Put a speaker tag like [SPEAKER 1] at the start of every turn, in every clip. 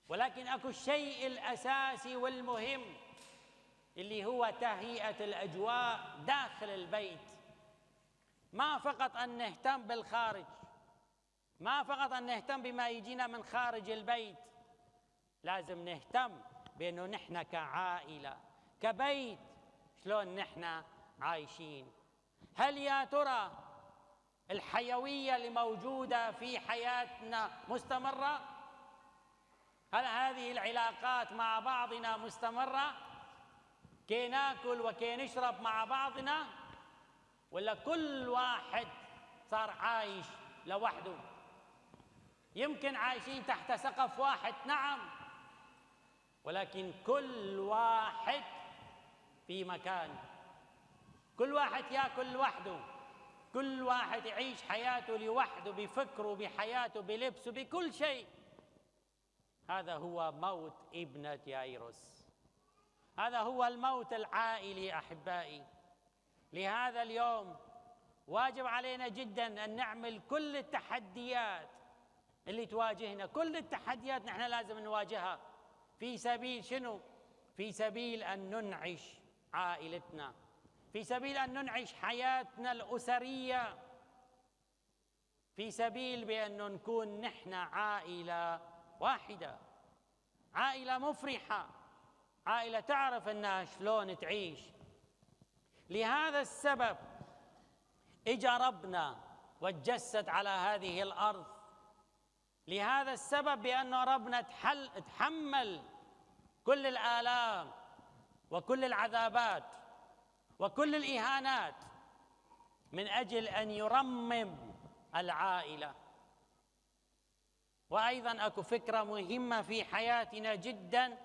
[SPEAKER 1] ولكن اكو الشيء الاساسي والمهم اللي هو تهيئة الأجواء داخل البيت. ما فقط أن نهتم بالخارج، ما فقط أن نهتم بما يجينا من خارج البيت، لازم نهتم بأنه نحن كعائلة كبيت شلون نحن عايشين. هل يا ترى الحيوية اللي موجودة في حياتنا مستمرة؟ هل هذه العلاقات مع بعضنا مستمرة؟ كي ناكل وكي نشرب مع بعضنا، ولا كل واحد صار عايش لوحده؟ يمكن عايشين تحت سقف واحد، نعم، ولكن كل واحد في مكان، كل واحد ياكل لوحده، كل واحد يعيش حياته لوحده، بفكره، بحياته، بلبسه، بكل شيء. هذا هو موت ابنة يايروس، هذا هو الموت العائلي أحبائي. لهذا اليوم واجب علينا جدا أن نعمل كل التحديات اللي تواجهنا، كل التحديات نحن لازم نواجهها في سبيل شنو؟ في سبيل أن ننعش عائلتنا، في سبيل أن ننعش حياتنا الأسرية، في سبيل بأن نكون نحن عائلة واحدة، عائلة مفرحة، عائلة تعرف أنها شلون تعيش. لهذا السبب إجا ربنا وتجسد على هذه الأرض، لهذا السبب بأن ربنا تحمل كل الآلام وكل العذابات وكل الإهانات من أجل أن يرمم العائلة. وأيضا أكو فكرة مهمة في حياتنا جدا،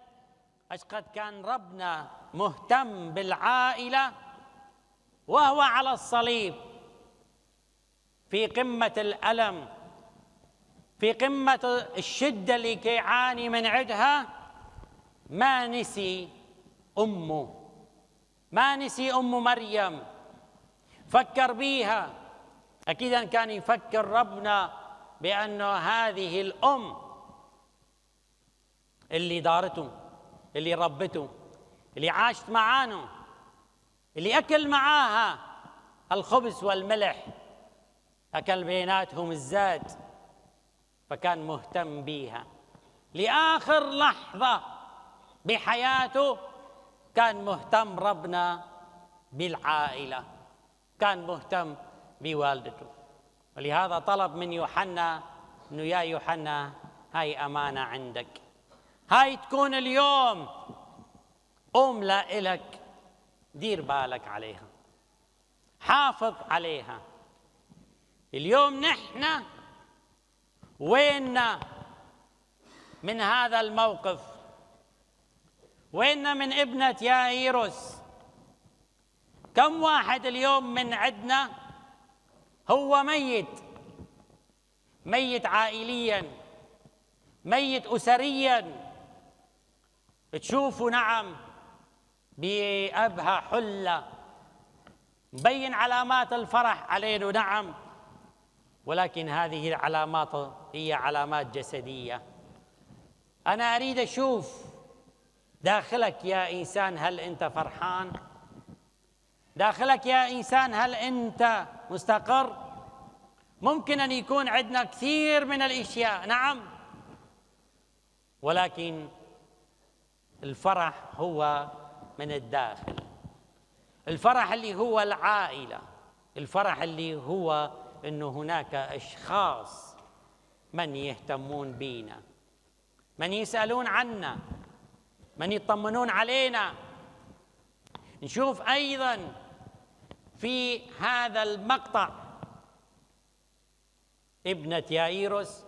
[SPEAKER 1] قد كان ربنا مهتم بالعائلة وهو على الصليب في قمة الألم، في قمة الشدة اللي كيعاني من عندها، ما نسي أمه، ما نسي أم مريم، فكر بيها. أكيد كان يفكر ربنا بأنه هذه الأم اللي دارته، اللي ربته، اللي عاشت معانه، اللي أكل معاها الخبز والملح، أكل بيناتهم الزاد، فكان مهتم بيها لآخر لحظة بحياته. كان مهتم ربنا بالعائلة، كان مهتم بوالدته. ولهذا طلب من يوحنا إنه يا يوحنا هاي أمانة عندك، هاي تكون اليوم أملة إلك، دير بالك عليها، حافظ عليها. اليوم نحن ويننا من هذا الموقف؟ ويننا من ابنة يايروس؟ كم واحد اليوم من عندنا هو ميت، ميت عائليا، ميت أسريا، تشوفوا نعم بأبهى حلة، مبين علامات الفرح علينا، نعم، ولكن هذه العلامات هي علامات جسدية. أنا أريد أشوف داخلك يا إنسان، هل أنت فرحان؟ داخلك يا إنسان هل أنت مستقر؟ ممكن أن يكون عندنا كثير من الأشياء، نعم، ولكن الفرح هو من الداخل، الفرح اللي هو العائلة، الفرح اللي هو أنه هناك أشخاص من يهتمون بينا، من يسألون عنا، من يطمنون علينا. نشوف أيضا في هذا المقطع ابنة يايروس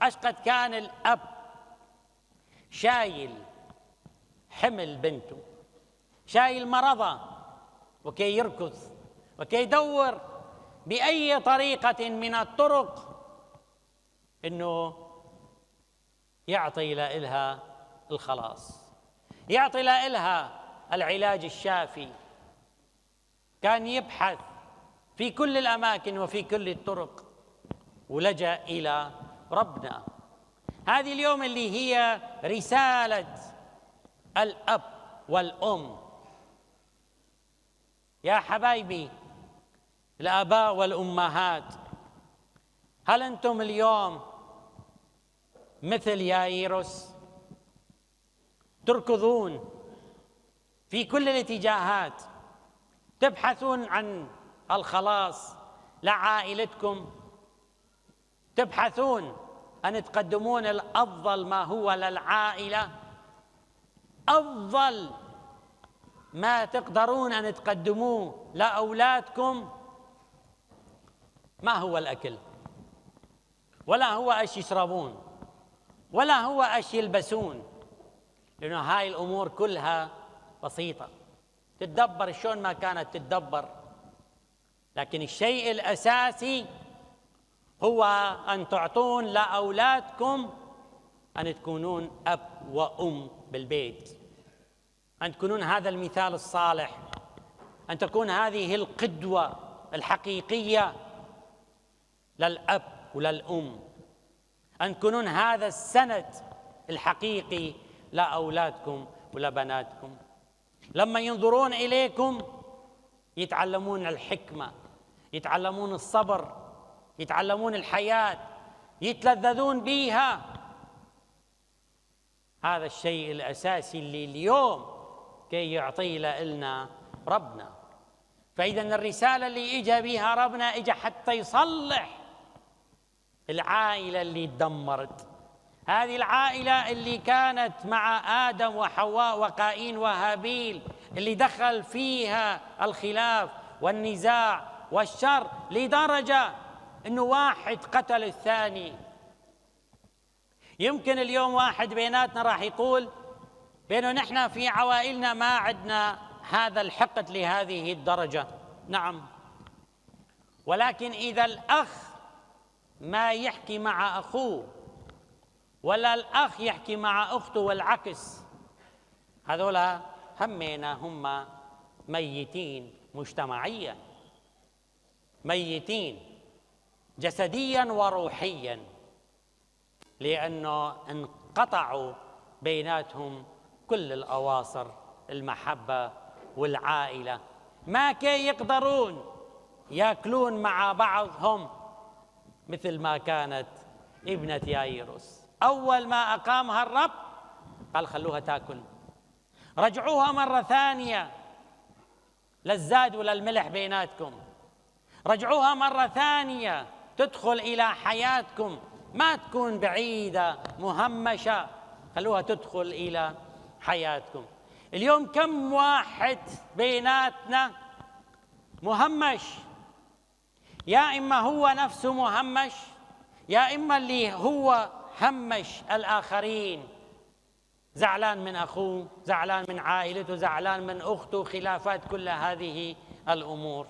[SPEAKER 1] قد كان الأب شايل حمل بنته، شايل مرضها، وكي يركض وكي يدور بأي طريقة من الطرق إنه يعطي لها الخلاص، يعطي لها العلاج الشافي. كان يبحث في كل الأماكن وفي كل الطرق، ولجأ إلى ربنا. هذه اليوم اللي هي رسالة الأب والأم. يا حبايبي الآباء والأمهات، هل أنتم اليوم مثل يايروس تركضون في كل الاتجاهات تبحثون عن الخلاص لعائلتكم، تبحثون أن تقدمون الأفضل ما هو للعائلة؟ أفضل ما تقدرون أن تقدموه لأولادكم ما هو الأكل، ولا هو أيش يشربون، ولا هو أيش يلبسون، لأنه هاي الأمور كلها بسيطة تتدبر شلون ما كانت تتدبر. لكن الشيء الأساسي هو أن تعطون لأولادكم أن تكونون أب وأم بالبيت، أن تكونون هذا المثال الصالح، أن تكون هذه القدوة الحقيقية للأب وللأم، أن تكونون هذا السند الحقيقي لأولادكم ولبناتكم. لما ينظرون إليكم يتعلمون الحكمة، يتعلمون الصبر، يتعلمون الحياة، يتلذذون بيها. هذا الشيء الأساسي اللي اليوم كي يعطي لنا ربنا. فإذا الرسالة اللي إجا بها ربنا إجا حتى يصلح العائلة اللي تدمرت، هذه العائلة اللي كانت مع آدم وحواء وقايين وهابيل، اللي دخل فيها الخلاف والنزاع والشر لدرجة إنه واحد قتل الثاني. يمكن اليوم واحد بيناتنا راح يقول بأنه نحن في عوائلنا ما عندنا هذا الحقد لهذه الدرجة. نعم، ولكن إذا الأخ ما يحكي مع أخوه ولا الأخ يحكي مع أخته والعكس، هذولا همينا هم ميتين مجتمعيا، ميتين جسديا وروحيا، لأنه انقطعوا بيناتهم كل الأواصر المحبة والعائلة، ما كي يقدرون يأكلون مع بعضهم مثل ما كانت ابنة يايروس. أول ما أقامها الرب قال خلوها تأكل، رجعوها مرة ثانية للزاد وللملح بيناتكم، رجعوها مرة ثانية تدخل إلى حياتكم، ما تكون بعيدة مهمشة، خلوها تدخل إلى حياتكم. اليوم كم واحد بيناتنا مهمش، يا إما هو نفسه مهمش، يا إما اللي هو همش الآخرين، زعلان من أخوه، زعلان من عائلته، زعلان من أخته، خلافات كل هذه الأمور.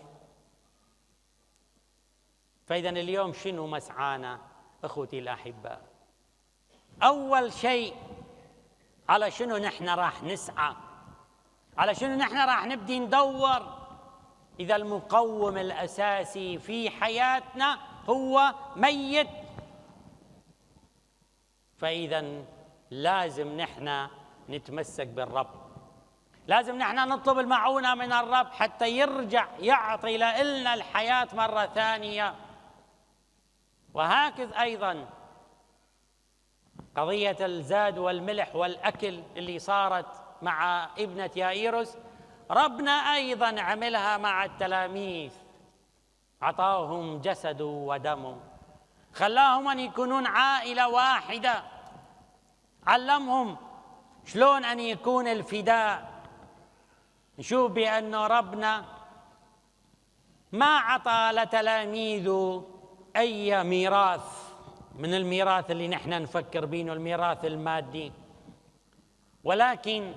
[SPEAKER 1] فإذا اليوم شنو مسعانا أخوتي الأحباء؟ أول شيء على شنو نحن راح نسعى، على شنو نحن راح نبدي ندور؟ إذا المقوم الأساسي في حياتنا هو ميت، فإذا لازم نحن نتمسك بالرب، لازم نحن نطلب المعونة من الرب حتى يرجع يعطي لنا الحياة مرة ثانية. وهكذا أيضا قضية الزاد والملح والأكل اللي صارت مع ابنة يايروس، ربنا أيضا عملها مع التلاميذ، عطاهم جسده ودمه، خلاهم أن يكونون عائلة واحدة، علمهم شلون أن يكون الفداء. نشوف بأن ربنا ما عطى لتلاميذه أي ميراث من الميراث اللي نحن نفكر بينه، الميراث المادي، ولكن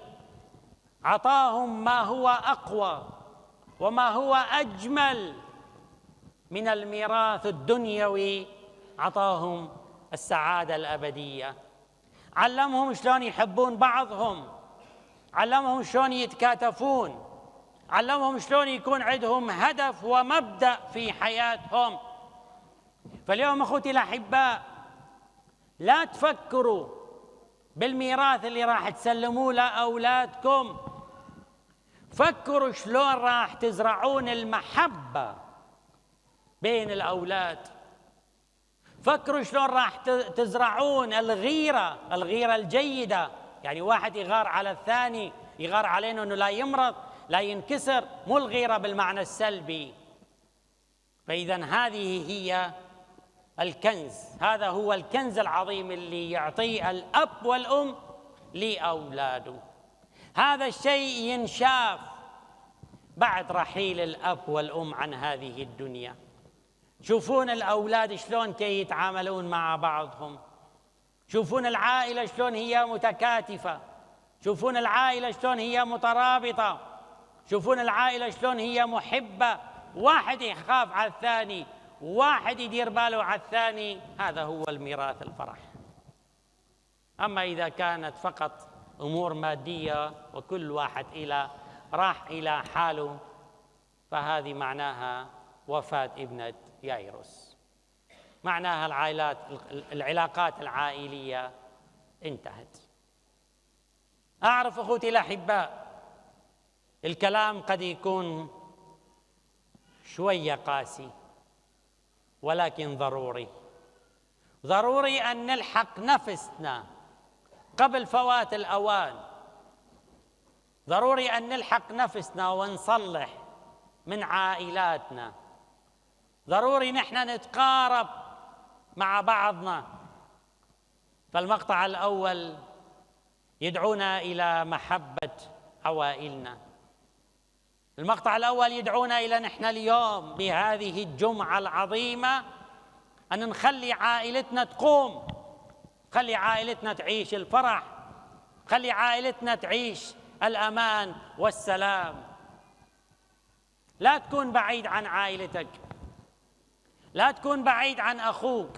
[SPEAKER 1] عطاهم ما هو أقوى وما هو أجمل من الميراث الدنيوي، عطاهم السعادة الأبدية. علمهم شلون يحبون بعضهم، علمهم شلون يتكاتفون، علمهم شلون يكون عندهم هدف ومبدأ في حياتهم. فاليوم أخوتي الأحباء لا تفكروا بالميراث اللي راح تسلموه لأولادكم، فكروا شلون راح تزرعون المحبة بين الأولاد، فكروا شلون راح تزرعون الغيرة الجيدة. يعني واحد يغار على الثاني، يغار علينا أنه لا يمرض لا ينكسر، مو الغيرة بالمعنى السلبي. فإذا هذه هي الكنز، هذا هو الكنز العظيم اللي يعطيه الأب والأم لأولاده. هذا الشيء ينشاف بعد رحيل الأب والأم عن هذه الدنيا. شوفون الأولاد شلون كي يتعاملون مع بعضهم، شوفون العائلة شلون هي متكاتفة، شوفون العائلة شلون هي مترابطة، شوفون العائلة شلون هي محبة، واحد يخاف على الثاني، واحد يدير باله على الثاني. هذا هو الميراث الفرح. أما إذا كانت فقط أمور مادية وكل واحد راح إلى حاله، فهذه معناها وفاة ابنة يايروس، معناها العلاقات العائلية انتهت. أعرف أخوتي الأحباء، الكلام قد يكون شوية قاسي، ولكن ضروري أن نلحق نفسنا قبل فوات الأوان، ضروري أن نلحق نفسنا ونصلح من عائلاتنا، ضروري نحن نتقارب مع بعضنا. فالمقطع الأول يدعونا إلى محبة عوائلنا، المقطع الأول يدعونا إلى نحن اليوم بهذه الجمعة العظيمة أن نخلي عائلتنا تقوم، خلي عائلتنا تعيش الفرح، خلي عائلتنا تعيش الأمان والسلام. لا تكون بعيد عن عائلتك، لا تكون بعيد عن أخوك،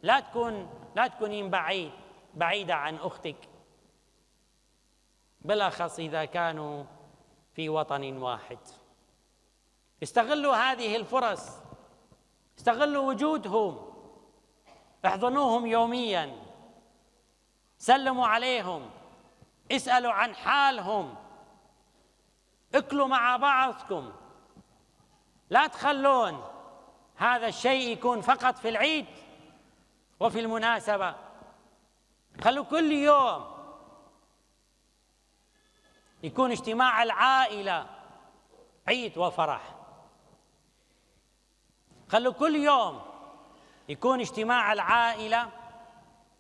[SPEAKER 1] لا تكونين بعيدة عن أختك، بالأخص إذا كانوا في وطن واحد. استغلوا هذه الفرص، استغلوا وجودهم، احضنوهم يوميا، سلموا عليهم، اسألوا عن حالهم، اكلوا مع بعضكم. لا تخلون هذا الشيء يكون فقط في العيد وفي المناسبة، خلوا كل يوم يكون اجتماع العائلة عيد وفرح، خلوا كل يوم يكون اجتماع العائلة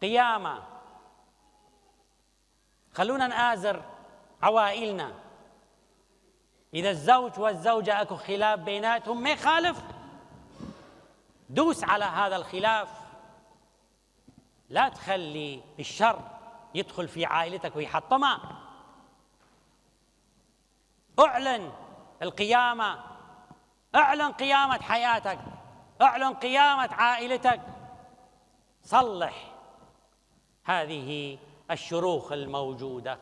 [SPEAKER 1] قيامة. خلونا نآزر عوائلنا، إذا الزوج والزوجة أكو خلاف بيناتهم ما يخالف، دوس على هذا الخلاف، لا تخلي الشر يدخل في عائلتك ويحطمها. اعلن القيامة، اعلن قيامة حياتك، اعلن قيامة عائلتك، صلح هذه الشروخ الموجودة،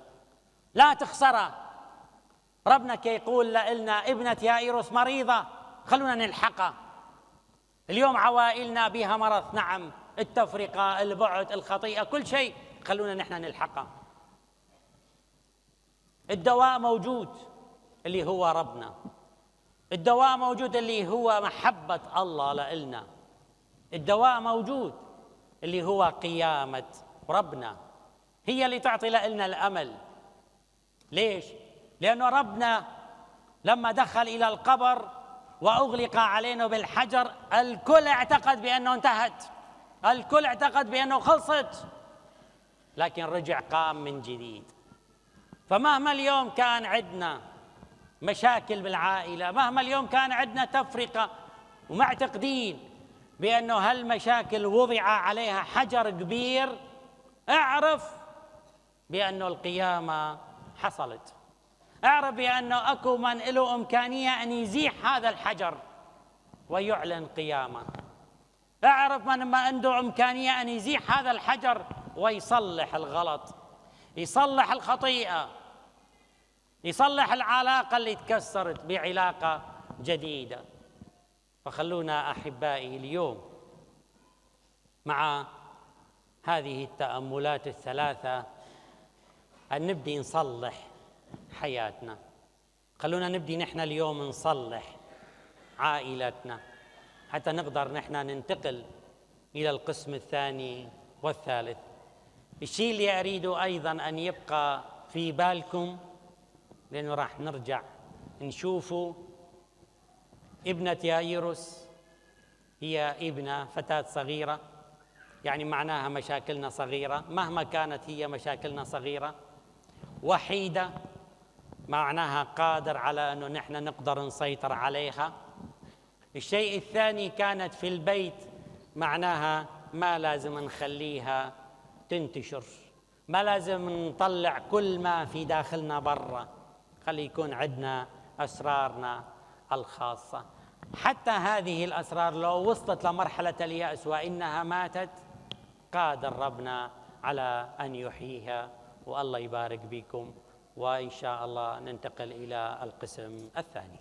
[SPEAKER 1] لا تخسرها. ربنا كي يقول لنا ابنة يائيروس مريضة، خلونا نلحقها. اليوم عوائلنا بها مرض، نعم، التفرقة، البعد، الخطيئة، كل شيء، خلونا نحن نلحقها. الدواء موجود اللي هو ربنا، الدواء موجود اللي هو محبة الله لنا، الدواء موجود اللي هو قيامة ربنا، هي اللي تعطي لنا الأمل. ليش؟ لأنه ربنا لما دخل إلى القبر وأغلق علينا بالحجر، الكل اعتقد بأنه انتهت، الكل اعتقد بأنه خلصت، لكن رجع قام من جديد. فمهما اليوم كان عندنا مشاكل بالعائلة، مهما اليوم كان عندنا تفرقة ومعتقدين بأنه هالمشاكل وضع عليها حجر كبير، اعرف بأنه القيامة حصلت، اعرف بأنه أكو من له إمكانية أن يزيح هذا الحجر ويعلن قيامة، اعرف من ما عنده إمكانية أن يزيح هذا الحجر ويصلح الغلط، يصلح الخطيئة، يصلح العلاقة اللي تكسرت بعلاقة جديدة. فخلونا أحبائي اليوم مع هذه التأملات الثلاثة أن نبدي نصلح حياتنا. خلونا نبدي نحن اليوم نصلح عائلتنا حتى نقدر نحن ننتقل إلى القسم الثاني والثالث. الشيء اللي أريده أيضا أن يبقى في بالكم، لأنه راح نرجع نشوفه، ابنة يايروس هي ابنة فتاة صغيرة، يعني معناها مشاكلنا صغيرة، مهما كانت هي مشاكلنا صغيرة. وحيدة معناها قادر على أنه نحن نقدر نسيطر عليها. الشيء الثاني كانت في البيت، معناها ما لازم نخليها تنتشر، ما لازم نطلع كل ما في داخلنا برا، خلي يكون عندنا أسرارنا الخاصة. حتى هذه الأسرار لو وصلت لمرحلة اليأس وإنها ماتت، قادر ربنا على أن يحييها. والله يبارك بكم، وإن شاء الله ننتقل إلى القسم الثاني.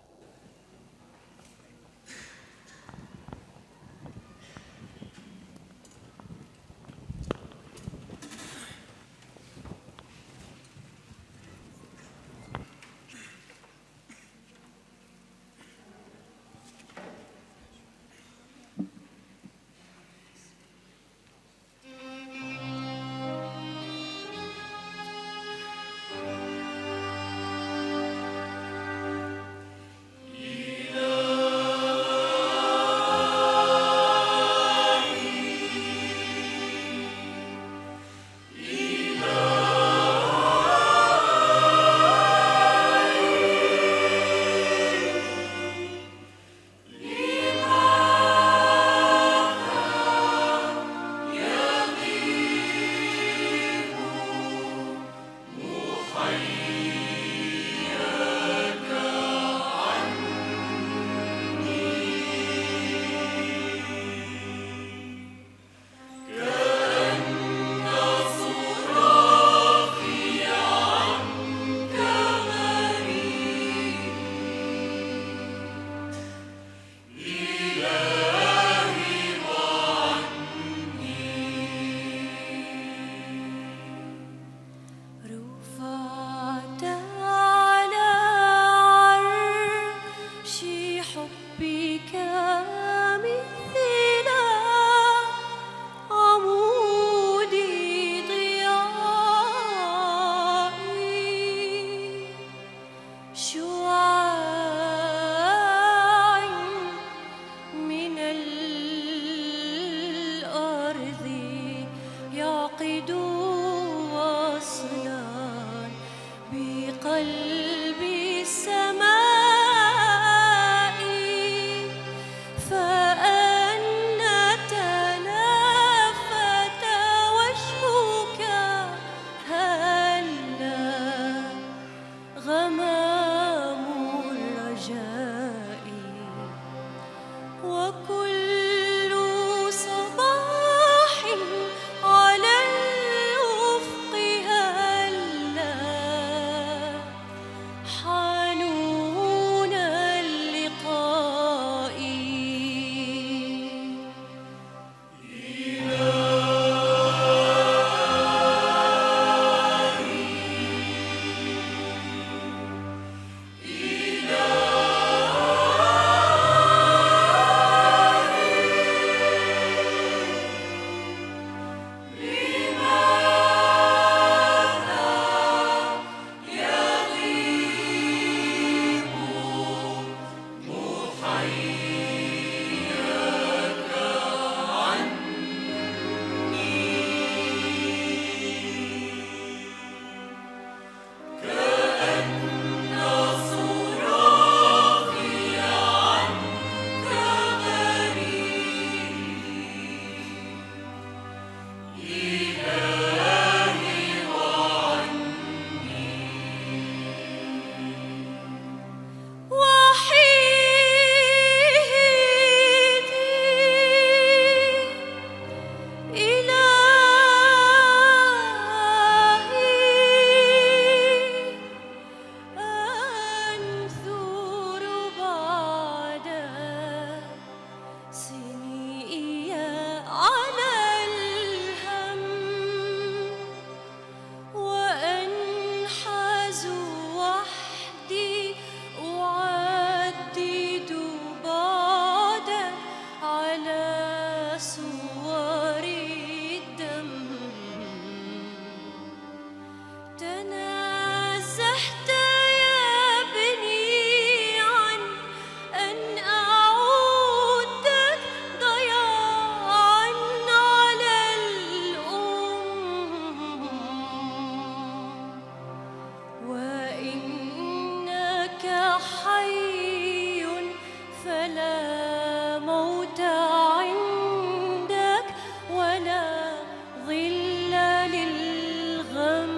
[SPEAKER 2] تنازحت يا بني عن أن أعودك ضياعا على الأم، وإنك حي فلا موت عندك ولا ظل للغم.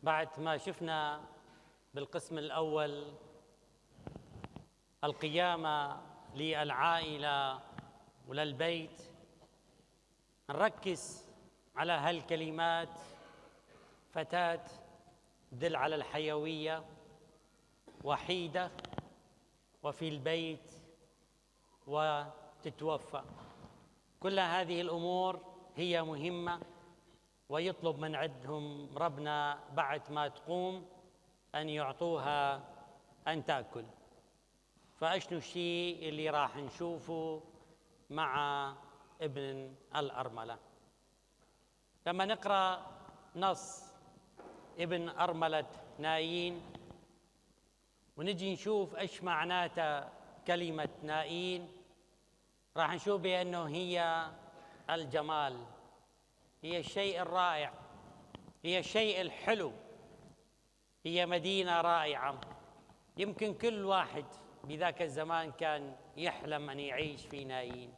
[SPEAKER 1] بعد ما شفنا بالقسم الأول القيامة للعائلة وللبيت، نركز على هالكلمات: فتاة تدل على الحيوية، وحيدة، وفي البيت، وتتوفى. كل هذه الأمور هي مهمة، ويطلب من عندهم ربنا بعد ما تقوم أن يعطوها أن تأكل. فأشنو الشيء اللي راح نشوفه مع ابن الأرملة؟ لما نقرأ نص ابن أرملة نايين ونجي نشوف إيش معناته كلمة نايين، راح نشوف بأنه هي الجمال، هي الشيء الرائع، هي الشيء الحلو، هي مدينة رائعة. يمكن كل واحد بذاك الزمان كان يحلم أن يعيش في نايين،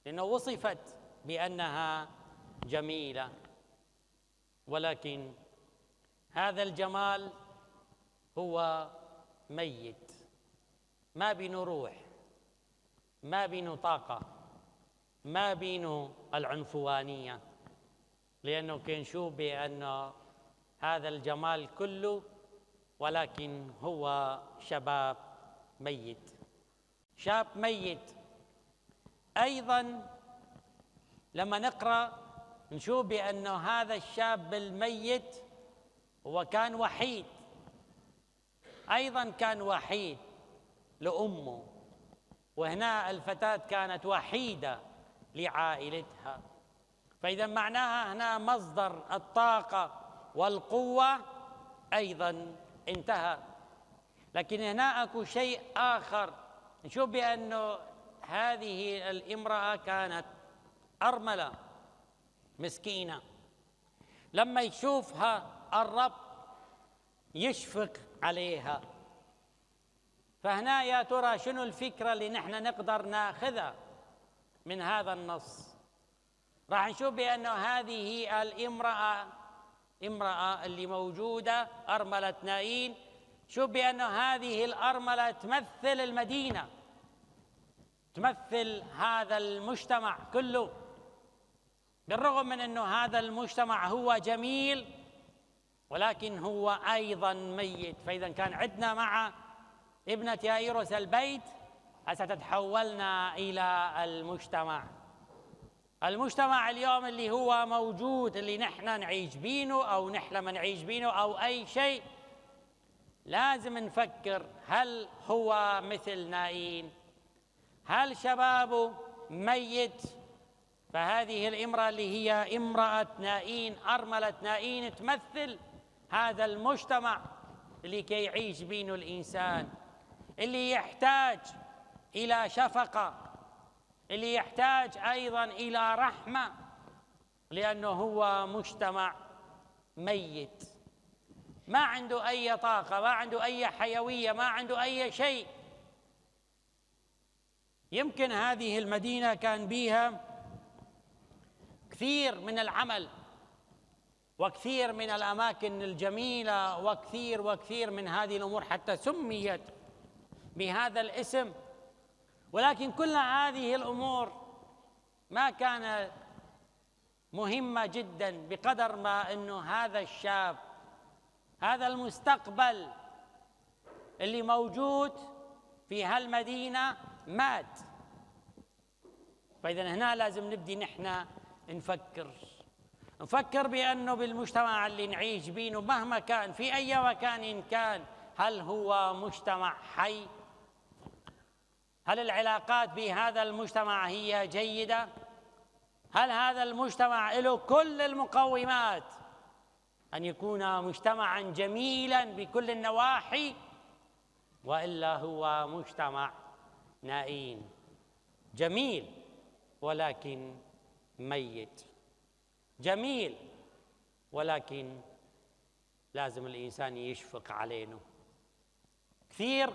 [SPEAKER 1] لأنه وصفت بأنها جميلة، ولكن هذا الجمال هو ميت، ما بينه روح، ما بينه طاقة، ما بينه العنفوانية، لأنه كان نشوف بأنه هذا الجمال كله ولكن هو شباب ميت، شاب ميت. أيضاً لما نقرأ نشوف بأنه هذا الشاب الميت هو كان وحيد، أيضاً كان وحيد لأمه، وهنا الفتاة كانت وحيدة لعائلتها. فإذا معناها هنا مصدر الطاقة والقوة أيضاً انتهى. لكن هنا أكو شيء آخر، نشوف بأنه هذه الامرأة كانت أرملة مسكينة، لما يشوفها الرب يشفق عليها. فهنا يا ترى شنو الفكرة اللي نحن نقدر ناخذها من هذا النص؟ راح نشوف بأنه هذه الامرأة اللي موجودة أرملة نايين، شوف بأنه هذه الأرملة تمثل المدينة، تمثل هذا المجتمع كله، بالرغم من أنه هذا المجتمع هو جميل ولكن هو أيضا ميت. فإذا كان عندنا مع ابنة يائيروس البيت، هسه تتحولنا إلى المجتمع اليوم اللي هو موجود، اللي نحن نعيش بينه أو نحلم نعيش بينه أو أي شيء. لازم نفكر، هل هو مثل نايين؟ هل شبابه ميت؟ فهذه الامرأة اللي هي امرأة نايين، أرملة نايين، تمثل هذا المجتمع اللي كي يعيش بينه الإنسان، اللي يحتاج إلى شفقة، اللي يحتاج أيضا إلى رحمة، لأنه هو مجتمع ميت، ما عنده أي طاقة، ما عنده أي حيوية، ما عنده أي شيء. يمكن هذه المدينة كان بها كثير من العمل وكثير من الأماكن الجميلة وكثير من هذه الأمور حتى سميت بهذا الاسم، ولكن كل هذه الأمور ما كانت مهمة جدا بقدر ما أنه هذا الشاب، هذا المستقبل اللي موجود في هالمدينة مات. فإذا هنا لازم نبدي نحن نفكر بأنه بالمجتمع اللي نعيش بينه مهما كان في أي مكان كان، هل هو مجتمع حي؟ هل العلاقات بهذا المجتمع هي جيدة؟ هل هذا المجتمع له كل المقومات أن يكون مجتمعا جميلا بكل النواحي، وإلا هو مجتمع نائين جميل ولكن ميت، جميل ولكن لازم الإنسان يشفق علينا. كثير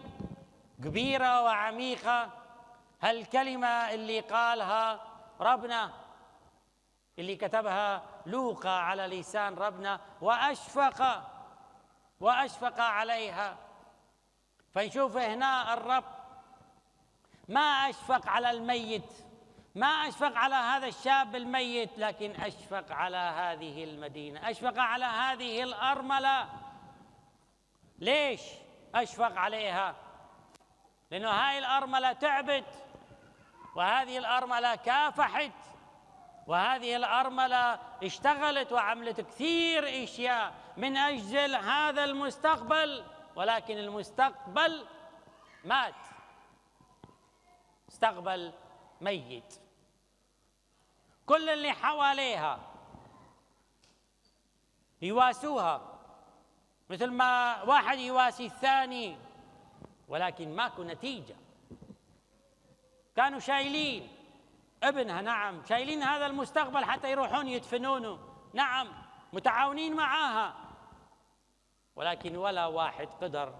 [SPEAKER 1] كبيرة وعميقة هالكلمة اللي قالها ربنا، اللي كتبها لوقا على لسان ربنا، وأشفق عليها. فنشوف هنا الرب ما أشفق على الميت، ما أشفق على هذا الشاب الميت، لكن أشفق على هذه المدينة، أشفق على هذه الأرملة. ليش أشفق عليها؟ لأنه هاي الأرملة تعبت، وهذه الأرملة كافحت، وهذه الأرملة اشتغلت وعملت كثير أشياء من أجل هذا المستقبل، ولكن المستقبل مات، مستقبل ميت. كل اللي حواليها يواسوها مثل ما واحد يواسي الثاني، ولكن ماكو نتيجة. كانوا شايلين ابنها، نعم، شايلين هذا المستقبل حتى يروحون يدفنونه، نعم، متعاونين معاها، ولكن ولا واحد قدر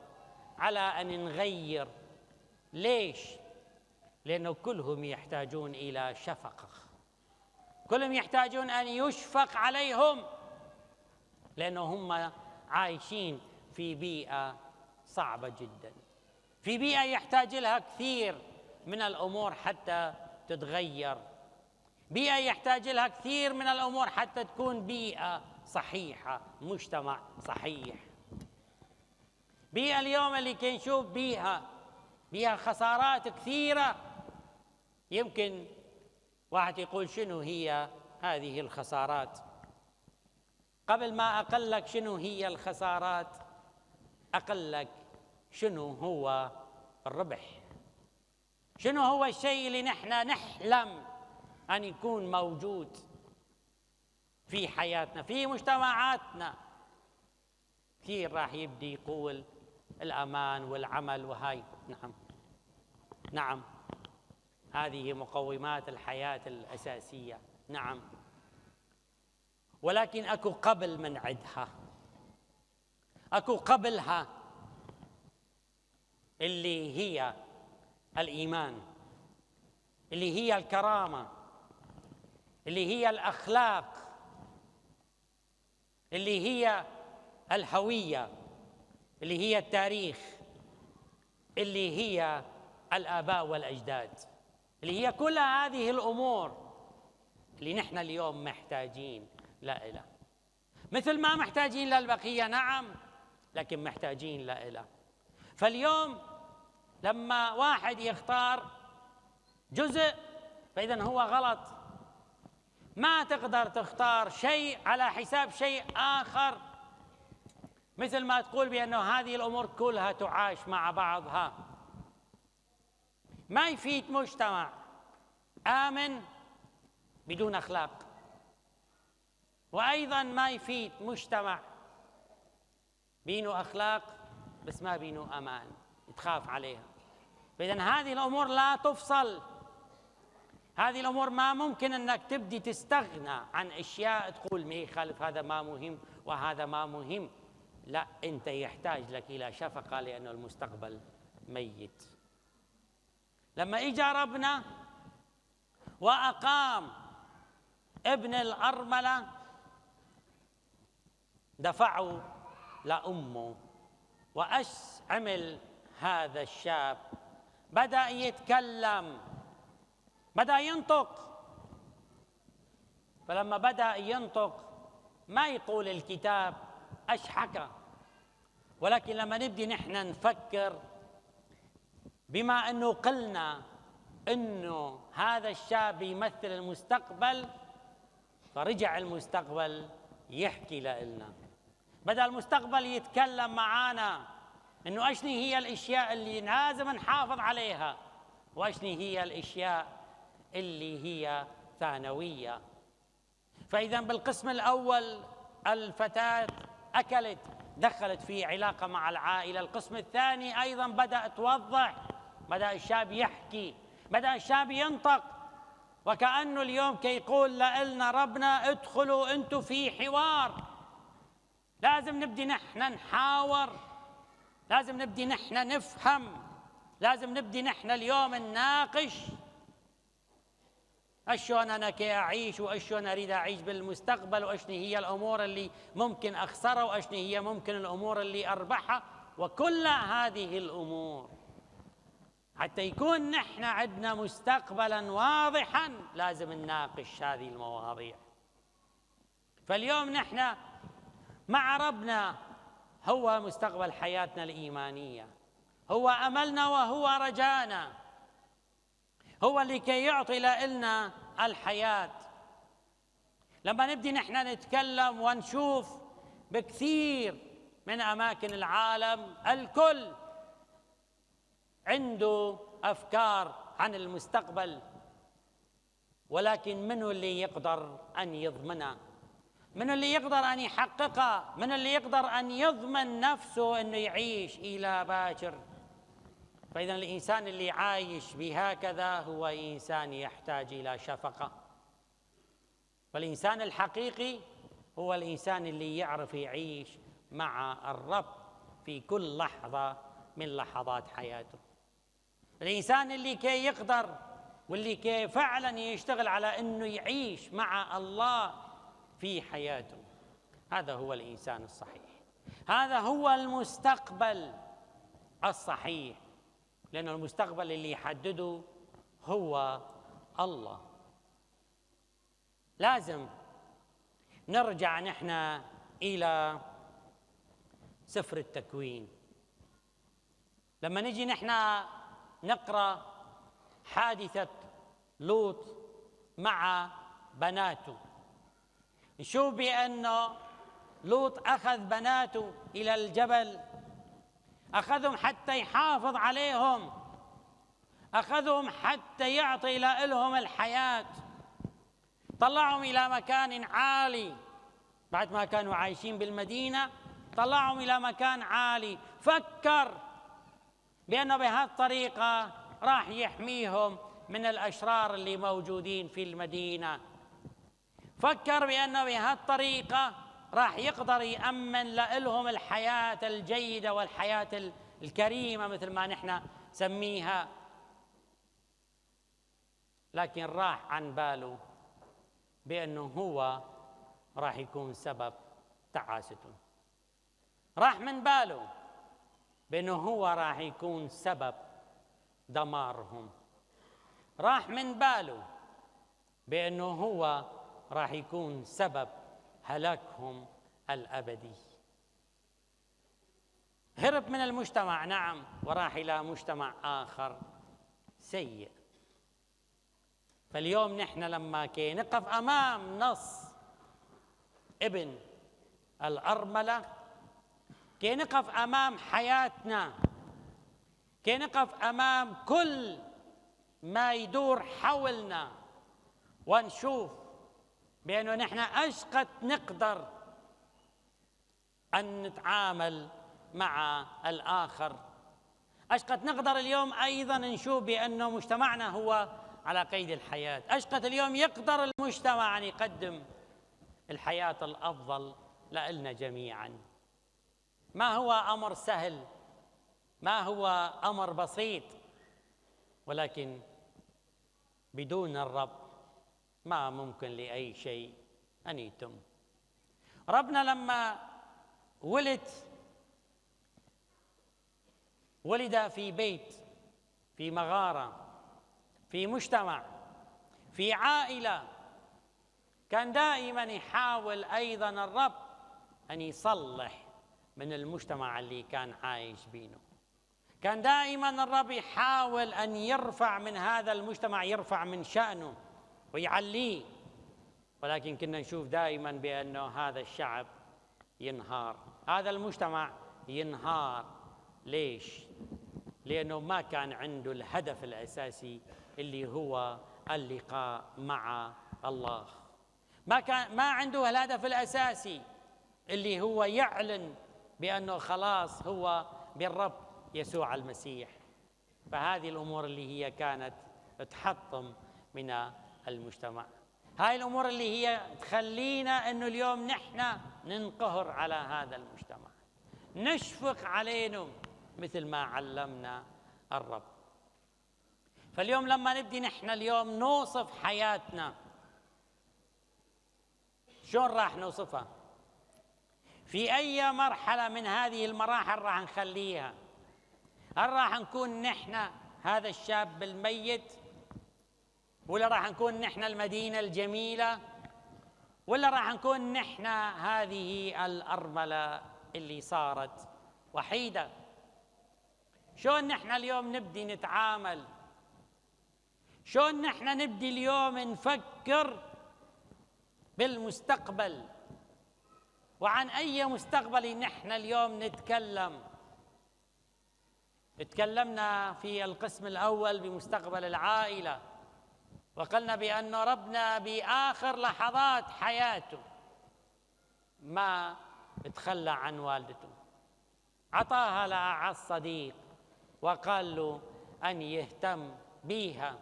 [SPEAKER 1] على أن نغير. ليش؟ لأنه كلهم يحتاجون إلى شفقة، كلهم يحتاجون أن يشفق عليهم، لأنه هم عايشين في بيئة صعبة جدا، في بيئة يحتاج لها كثير من الأمور حتى تتغير، بيئة يحتاج لها كثير من الأمور حتى تكون بيئة صحيحة، مجتمع صحيح. بيئة اليوم اللي كنشوف بيها خسارات كثيرة. يمكن واحد يقول شنو هي هذه الخسارات؟ قبل ما أقول لك شنو هي الخسارات، أقول لك شنو هو الربح، شنو هو الشيء اللي نحن نحلم أن يكون موجود في حياتنا في مجتمعاتنا. كثير راح يبدي يقول الأمان والعمل وهاي، نعم، هذه مقومات الحياة الأساسية، نعم، ولكن أكو قبل من عدها، أكو قبلها اللي هي الإيمان، اللي هي الكرامة، اللي هي الأخلاق، اللي هي الهوية، اللي هي التاريخ، اللي هي الآباء والأجداد، اللي هي كل هذه الأمور اللي نحن اليوم محتاجين لها، مثل ما محتاجين للبقية، نعم، لكن محتاجين لها. فاليوم لما واحد يختار جزء فإذا هو غلط، ما تقدر تختار شيء على حساب شيء آخر، مثل ما تقول بأنه هذه الأمور كلها تعاش مع بعضها. ما يفيد مجتمع آمن بدون أخلاق، وأيضا ما يفيد مجتمع بينه أخلاق بس ما بينه أمان، تخاف عليها. فإذا هذه الأمور لا تفصل، هذه الأمور ما ممكن أنك تبدي تستغنى عن أشياء تقول ما يخالف، هذا ما مهم وهذا ما مهم. لا، أنت يحتاج لك إلى شفقة لأن المستقبل ميت. لما إجا ربنا وأقام ابن الأرملة دفعوا لأمه، وأش عمل هذا الشاب؟ بدأ يتكلم، بدأ ينطق. فلما بدأ ينطق ما يقول الكتاب أش حكى، ولكن لما نبدي نحن نفكر بما أنه قلنا أنه هذا الشاب يمثل المستقبل، فرجع المستقبل يحكي لنا، بدأ المستقبل يتكلم معانا أنه أشني هي الأشياء اللي لازم نحافظ عليها وأشني هي الأشياء اللي هي ثانوية. فإذا بالقسم الأول الفتاة أكلت، دخلت في علاقة مع العائلة. القسم الثاني أيضا بدأ توضح، بدأ الشاب يحكي، بدأ الشاب ينطق، وكأنه اليوم كي يقول لنا ربنا ادخلوا أنتم في حوار. لازم نبدي نحن نحاور، لازم نبدي نحن نفهم، لازم نبدي نحن اليوم نناقش أشون أنا كي أعيش وأشون أريد أعيش بالمستقبل، وأشني هي الأمور اللي ممكن أخسرها وأشني هي ممكن الأمور اللي أربحها. وكل هذه الأمور حتى يكون نحن عندنا مستقبلا واضحا لازم نناقش هذه المواضيع. فاليوم نحن مع ربنا هو مستقبل حياتنا الإيمانية، هو أملنا وهو رجانا، هو اللي كي يعطي لنا الحياة. لما نبدي نحن نتكلم ونشوف بكثير من أماكن العالم الكل عنده أفكار عن المستقبل، ولكن من اللي يقدر أن يضمنها؟ من اللي يقدر أن يحققها؟ من اللي يقدر أن يضمن نفسه أنه يعيش إلى باكر؟ فإذا الإنسان اللي عايش بهكذا هو إنسان يحتاج إلى شفقة. والإنسان الحقيقي هو الإنسان اللي يعرف يعيش مع الرب في كل لحظة من لحظات حياته. الإنسان اللي كي يقدر واللي كي فعلا يشتغل على أنه يعيش مع الله في حياته، هذا هو الإنسان الصحيح، هذا هو المستقبل الصحيح، لأن المستقبل اللي يحدده هو الله. لازم نرجع نحن إلى سفر التكوين. لما نجي نحن نقرأ حادثة لوط مع بناته، نشوف بأنه لوط أخذ بناته إلى الجبل، أخذهم حتى يحافظ عليهم، أخذهم حتى يعطي لهم الحياة، طلعهم إلى مكان عالي. بعد ما كانوا عايشين بالمدينة طلعهم إلى مكان عالي، فكر بأنه بهذه الطريقة راح يحميهم من الأشرار اللي موجودين في المدينة، فكر بأنه بهذه الطريقة راح يقدر يأمن لهم الحياة الجيدة والحياة الكريمة مثل ما نحن سميها. لكن راح عن باله بأنه هو راح يكون سبب تعاستهم، راح من باله بأنه هو راح يكون سبب دمارهم، راح من باله بأنه هو راح يكون سبب هلاكهم الأبدي. هرب من المجتمع، نعم، وراح إلى مجتمع آخر سيء. فاليوم نحن لما كي نقف أمام نص ابن الأرملة، كي نقف أمام حياتنا، كي نقف أمام كل ما يدور حولنا ونشوف بأنه نحن أشقد نقدر أن نتعامل مع الآخر. أشقد نقدر اليوم أيضا نشوف بأنه مجتمعنا هو على قيد الحياة. أشقد اليوم يقدر المجتمع أن يقدم الحياة الأفضل لنا جميعا. ما هو أمر سهل، ما هو أمر بسيط، ولكن بدون الرب ما ممكن لأي شيء أن يتم. ربنا لما ولد في بيت، في مغارة، في مجتمع، في عائلة، كان دائما يحاول أيضا الرب أن يصلح من المجتمع اللي كان عايش بينه. كان دائما الرب يحاول أن يرفع من هذا المجتمع، يرفع من شأنه ويعليه، ولكن كنا نشوف دائما بأنه هذا الشعب ينهار، هذا المجتمع ينهار. ليش؟ لأنه ما كان عنده الهدف الأساسي اللي هو اللقاء مع الله. ما عنده الهدف الأساسي اللي هو يعلن بأنه خلاص هو بالرب يسوع المسيح. فهذه الأمور اللي هي كانت تحطم من المجتمع، هاي الأمور اللي هي تخلينا أنه اليوم نحن ننقهر على هذا المجتمع، نشفق علينا مثل ما علمنا الرب. فاليوم لما نبدي نحن اليوم نوصف حياتنا، شلون راح نوصفها؟ في أي مرحلة من هذه المراحل راح نخليها؟ هل راح نكون نحن هذا الشاب الميت، ولا راح نكون نحن المدينة الجميلة، ولا راح نكون نحن هذه الأرملة اللي صارت وحيدة؟ شلون نحن اليوم نبدي نتعامل؟ شلون نحن نبدي اليوم نفكر بالمستقبل؟ وعن أي مستقبل نحن اليوم نتكلم؟ تكلمنا في القسم الأول بمستقبل العائلة، وقلنا بأن ربنا بآخر لحظات حياته ما تخلى عن والدته، عطاها لأعز صديق وقال له أن يهتم بيها.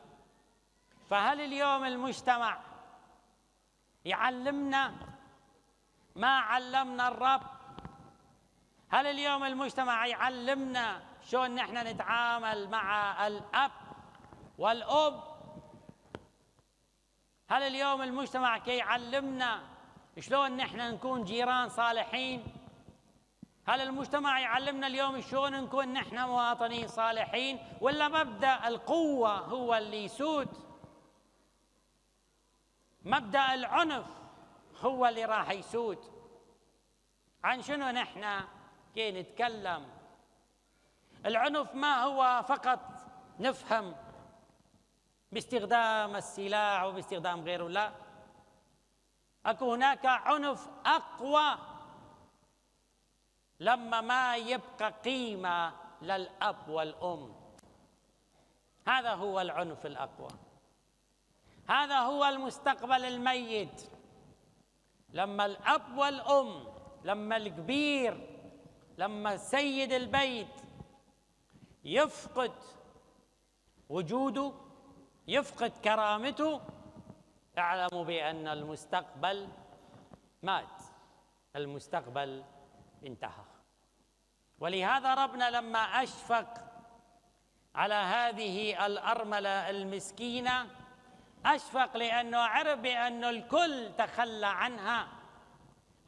[SPEAKER 1] فهل اليوم المجتمع يعلمنا ما علمنا الرب؟ هل اليوم المجتمع يعلمنا شلون نحن نتعامل مع الأب والأم؟ هل اليوم المجتمع كي يعلمنا شلون نحن نكون جيران صالحين؟ هل المجتمع يعلمنا اليوم شلون نكون نحن مواطنين صالحين؟ ولا مبدأ القوة هو اللي يسود؟ مبدأ العنف هو اللي راح يسود؟ عن شنو نحن كي نتكلم؟ العنف ما هو فقط نفهم باستخدام السلاح وباستخدام غيره، لا، اكو هناك عنف اقوى لما ما يبقى قيمة للأب والأم. هذا هو العنف الأقوى، هذا هو المستقبل الميت. لما الأب والأم، لما الكبير، لما سيد البيت يفقد وجوده، يفقد كرامته، اعلموا بأن المستقبل مات، المستقبل انتهى. ولهذا ربنا لما أشفق على هذه الأرملة المسكينة، أشفق لأنه عرف بأنه الكل تخلى عنها،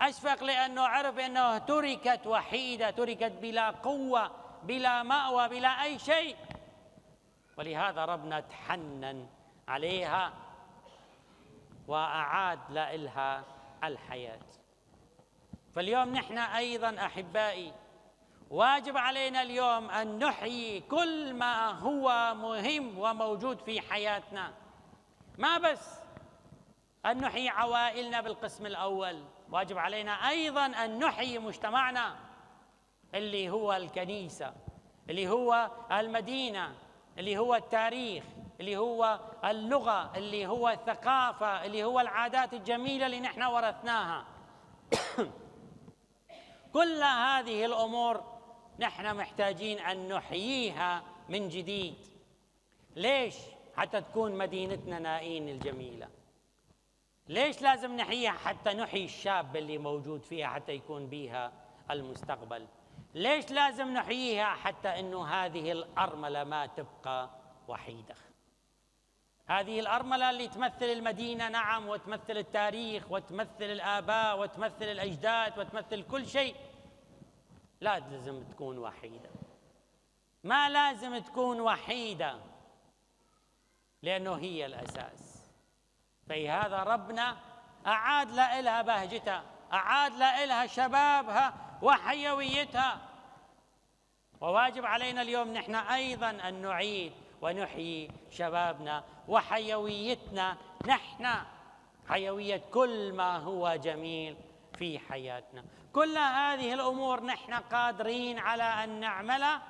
[SPEAKER 1] أشفق لأنه عرف أنه تركت وحيدة، تركت بلا قوة، بلا مأوى، بلا أي شيء. ولهذا ربنا تحنن عليها وأعاد لها الحياة. فاليوم نحن أيضا أحبائي واجب علينا اليوم أن نحيي كل ما هو مهم وموجود في حياتنا، ما بس أن نحيي عوائلنا بالقسم الأول، واجب علينا أيضا أن نحيي مجتمعنا اللي هو الكنيسة، اللي هو المدينة، اللي هو التاريخ، اللي هو اللغة، اللي هو الثقافة، اللي هو العادات الجميلة اللي نحن ورثناها. كل هذه الأمور نحن محتاجين أن نحييها من جديد. ليش؟ حتى تكون مدينتنا نائين الجميلة. ليش لازم نحييها؟ حتى نحيي الشاب اللي موجود فيها حتى يكون بيها المستقبل. ليش لازم نحييها؟ حتى أنه هذه الأرملة ما تبقى وحيدة. هذه الأرملة اللي تمثل المدينة، نعم، وتمثل التاريخ وتمثل الآباء وتمثل الأجداد وتمثل كل شيء، لا لازم تكون وحيدة. ما لازم تكون وحيدة، لأنه هي الأساس. فهذا ربنا أعاد لها بهجتها، أعاد لها شبابها وحيويتها. وواجب علينا اليوم نحن أيضا أن نعيد ونحيي شبابنا وحيويتنا، نحن حيوية كل ما هو جميل في حياتنا. كل هذه الأمور نحن قادرين على أن نعملها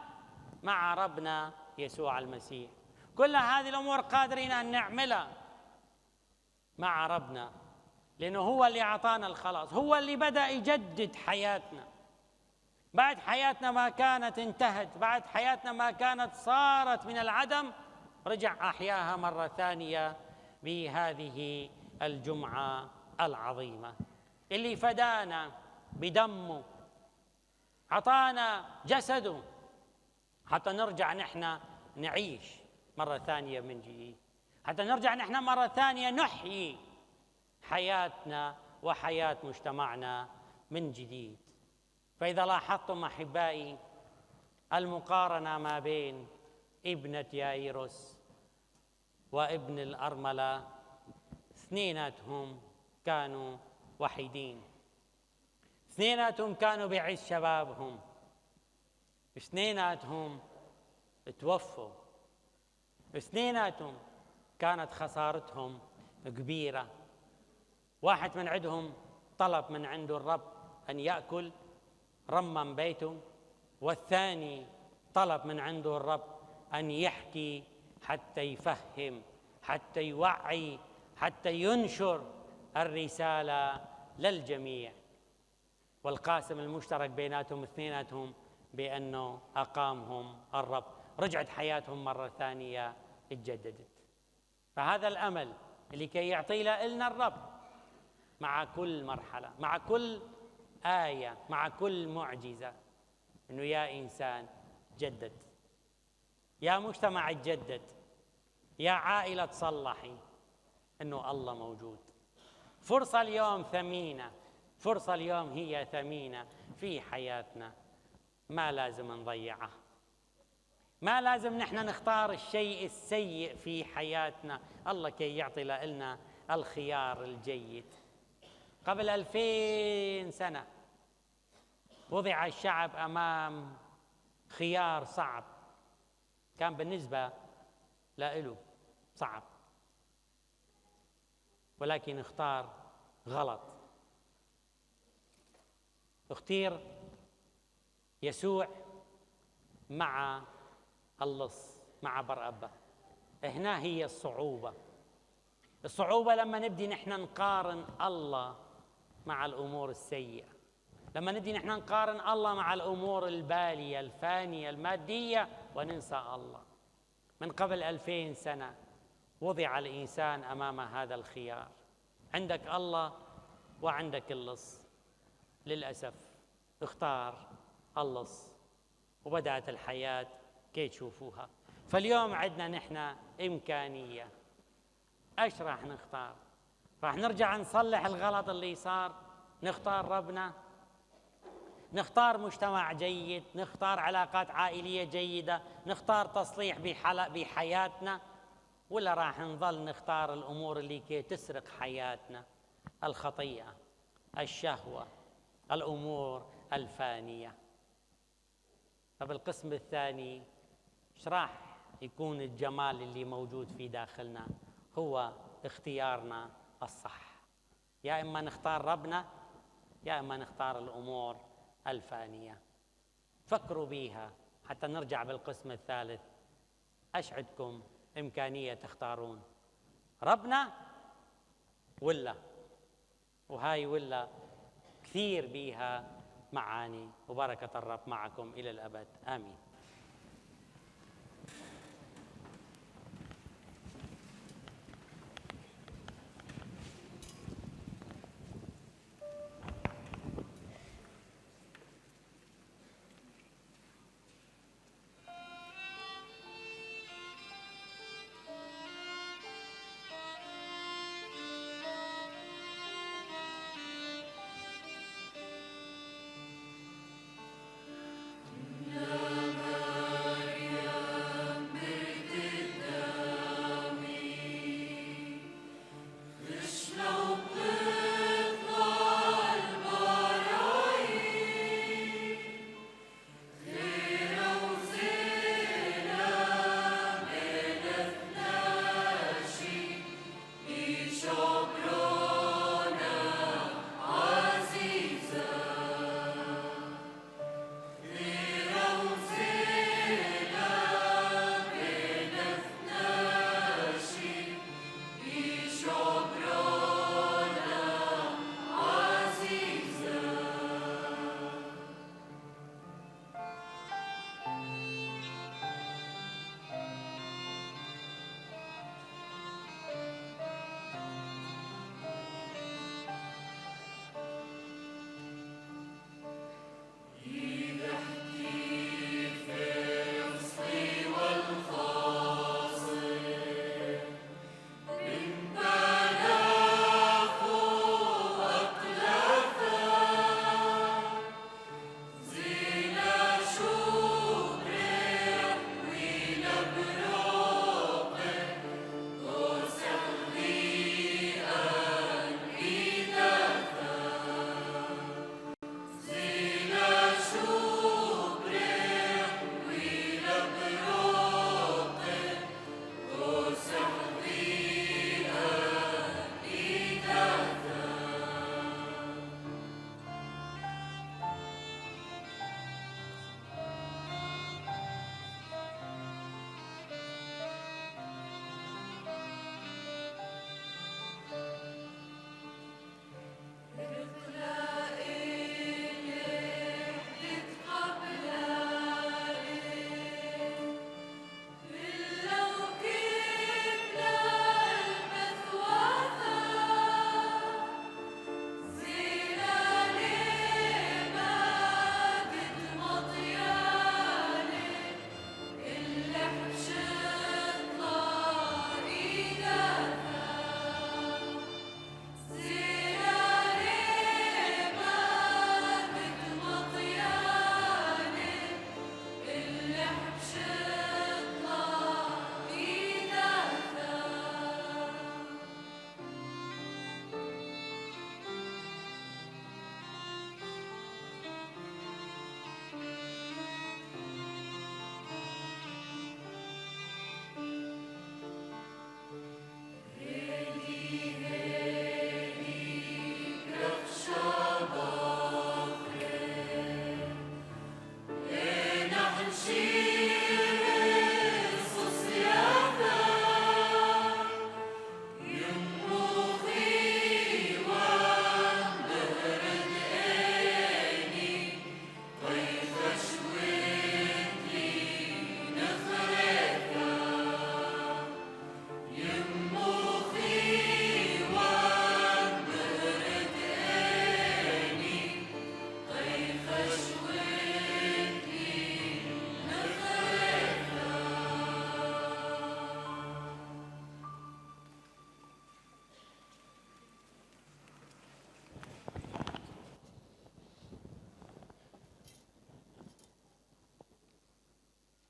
[SPEAKER 1] مع ربنا يسوع المسيح. كل هذه الأمور قادرين أن نعملها مع ربنا، لأنه هو اللي أعطانا الخلاص، هو اللي بدأ يجدد حياتنا. بعد حياتنا ما كانت انتهت، بعد حياتنا ما كانت صارت من العدم، رجع أحياها مرة ثانية بهذه الجمعة العظيمة اللي فدانا بدمه، عطانا جسده حتى نرجع نحن نعيش مرة ثانية من جديد، حتى نرجع نحن مرة ثانية نحيي حياتنا وحياة مجتمعنا من جديد. فإذا لاحظتم أحبائي المقارنة ما بين ابنة يايروس وابن الأرملة، اثنيناتهم كانوا وحيدين، اثنيناتهم كانوا بعز شبابهم، اثنيناتهم توفوا، اثنيناتهم كانت خسارتهم كبيرة. واحد من عندهم طلب من عنده الرب أن يأكل، رمم بيته، والثاني طلب من عنده الرب أن يحكي حتى يفهم، حتى يوعي، حتى ينشر الرسالة للجميع. والقاسم المشترك بيناتهم اثنيناتهم بأنه أقامهم الرب، رجعت حياتهم مرة ثانية اتجددت. فهذا الأمل اللي كي يعطي لنا الرب مع كل مرحلة، مع كل آية، مع كل معجزة، إنه يا إنسان تجدد، يا مجتمع تجدد، يا عائلة تصلحي، إنه الله موجود. فرصة اليوم ثمينة، فرصة اليوم هي ثمينة في حياتنا، ما لازم نضيعها. ما لازم نحن نختار الشيء السيء في حياتنا، الله كي يعطي لنا الخيار الجيد. قبل 2000 سنة وضع الشعب أمام خيار صعب، كان بالنسبة له صعب، ولكن اختار غلط. اختير يسوع مع اللص، مع برأبة. هنا هي الصعوبة. الصعوبة لما نبدي نحن نقارن الله مع الأمور السيئة، لما نبدي نحن نقارن الله مع الأمور البالية الفانية المادية وننسى الله. من قبل 2000 سنة وضع الإنسان أمام هذا الخيار، عندك الله وعندك اللص. للأسف اختار اللص وبدأت الحياة كي تشوفوها. فاليوم عندنا نحن إمكانية، ايش راح نختار؟ راح نرجع نصلح الغلط اللي صار، نختار ربنا، نختار مجتمع جيد، نختار علاقات عائلية جيدة، نختار تصليح بحياتنا، ولا راح نظل نختار الأمور اللي كي تسرق حياتنا؟ الخطيئة، الشهوة، الأمور الفانية. فبالقسم الثاني ايش راح يكون الجمال اللي موجود في داخلنا؟ هو اختيارنا الصح. يا إما نختار ربنا يا إما نختار الأمور الفانية. فكروا بيها حتى نرجع بالقسم الثالث. ايش عندكم إمكانية تختارون؟ ربنا ولا؟ وهاي ولا كثير بيها معاني، وبركة الرب معكم إلى الأبد، آمين.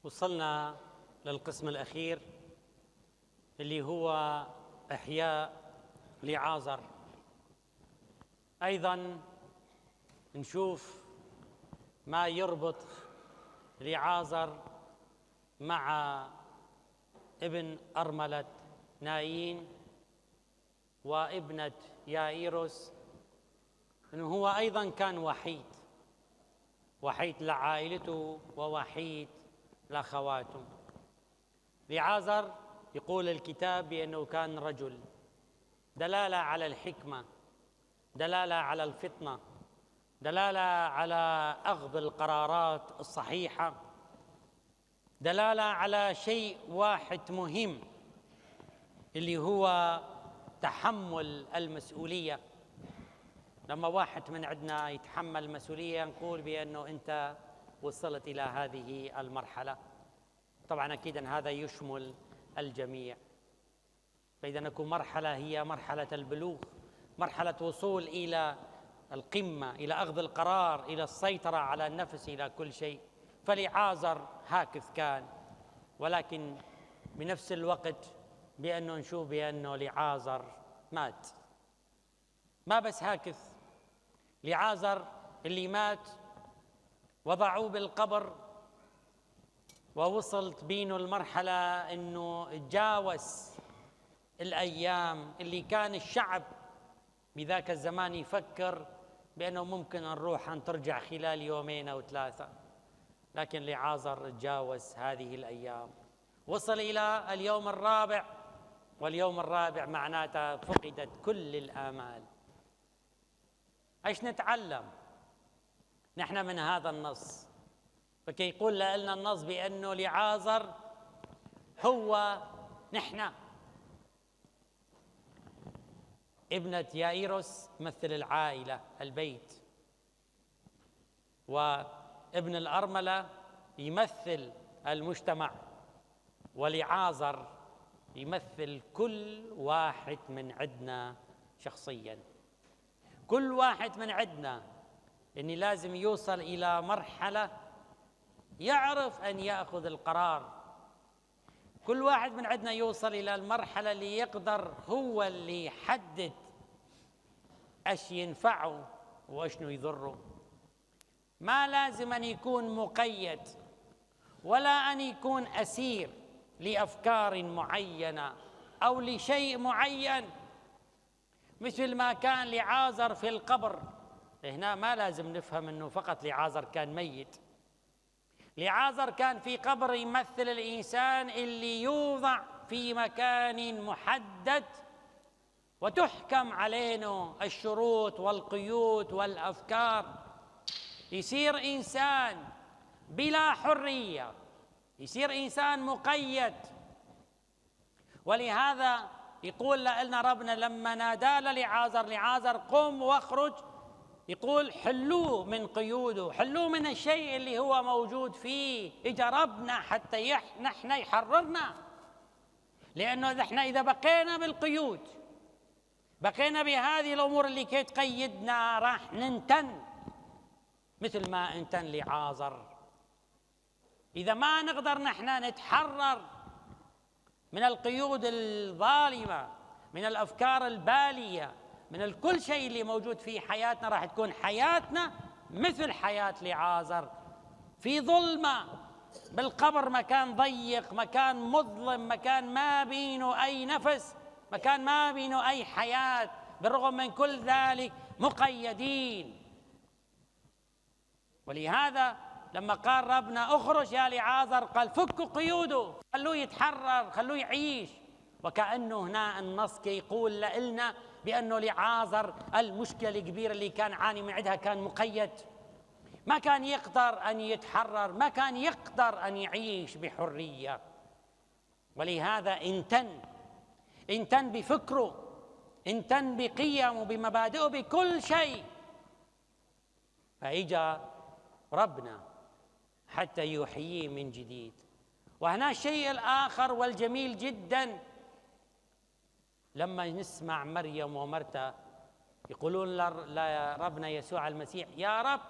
[SPEAKER 1] وصلنا للقسم الأخير اللي هو إحياء لعازر. أيضا نشوف ما يربط لعازر مع ابن أرملة نايين وابنة يائيروس، أنه هو أيضا كان وحيد لعائلته ووحيد لأخواته. لعازر يقول الكتاب بأنه كان رجل، دلالة على الحكمة، دلالة على الفطنة، دلالة على أخذ القرارات الصحيحة، دلالة على شيء واحد مهم اللي هو تحمل المسؤولية. لما واحد من عندنا يتحمل مسؤولية نقول بأنه أنت وصلت إلى هذه المرحلة. طبعا أكيدا هذا يشمل الجميع. فإذا نكون مرحلة هي مرحلة البلوغ، مرحلة وصول إلى القمة، إلى أخذ القرار، إلى السيطرة على النفس، إلى كل شيء. فلعازر هكذا كان، ولكن بنفس الوقت بأنه نشوف بأنه لعازر مات. ما بس هكذا، لعازر اللي مات وضعوه بالقبر، ووصلت بينه المرحلة أنه تجاوز الأيام اللي كان الشعب بذاك الزمان يفكر بأنه ممكن نروح أن ترجع خلال يومين أو ثلاثة، لكن لعازر تجاوز هذه الأيام، وصل إلى اليوم الرابع، واليوم الرابع معناته فقدت كل الآمال. ايش نتعلم نحن من هذا النص؟ فكي يقول لنا النص بأنه لعازر هو نحن. ابنة يائيروس مثل العائلة البيت، وابن الأرملة يمثل المجتمع، ولعازر يمثل كل واحد من عندنا شخصياً. كل واحد من عندنا إني لازم يوصل إلى مرحلة يعرف أن يأخذ القرار. كل واحد من عندنا يوصل إلى المرحلة اللي يقدر هو اللي يحدد أش ينفعه وأشنو يضره. ما لازم أن يكون مقيد ولا أن يكون أسير لأفكار معينة أو لشيء معين، مثل ما كان لعازر في القبر. هنا ما لازم نفهم أنه فقط لعازر كان ميت. لعازر كان في قبر يمثل الإنسان اللي يوضع في مكان محدد وتحكم علينا الشروط والقيود والأفكار، يصير إنسان بلا حرية، يصير إنسان مقيد. ولهذا يقول لنا ربنا لما نادى لعازر: لعازر قم واخرج، يقول حلوه من قيوده، حلوه من الشيء اللي هو موجود فيه. اجى ربنا حتى نحن يحررنا، لأنه نحن إذا بقينا بالقيود، بقينا بهذه الأمور اللي كي تقيدنا، راح ننتن مثل ما انتن لعازر. إذا ما نقدر نحن نتحرر من القيود الظالمة، من الأفكار البالية، من كل شيء اللي موجود في حياتنا، راح تكون حياتنا مثل حياة لعازر، في ظلمة بالقبر، مكان ضيق، مكان مظلم، مكان ما بينه أي نفس، مكان ما بينه أي حياة. بالرغم من كل ذلك مقيدين. ولهذا لما قال ربنا اخرج يا لعازر، قال فكوا قيوده، خلوه يتحرر، خلوه يعيش. وكأنه هنا النص كي يقول لنا بأنه لعازر المشكلة الكبيرة اللي كان عاني من عندها كان مقيد، ما كان يقدر أن يتحرر، ما كان يقدر أن يعيش بحرية. ولهذا انتن بفكره، انتن بقيمه، بمبادئه، بكل شيء. فإجا ربنا حتى يحييه من جديد. وهنا الشيء الآخر والجميل جدا، لما نسمع مريم ومرتا يقولون لربنا يسوع المسيح: يا رب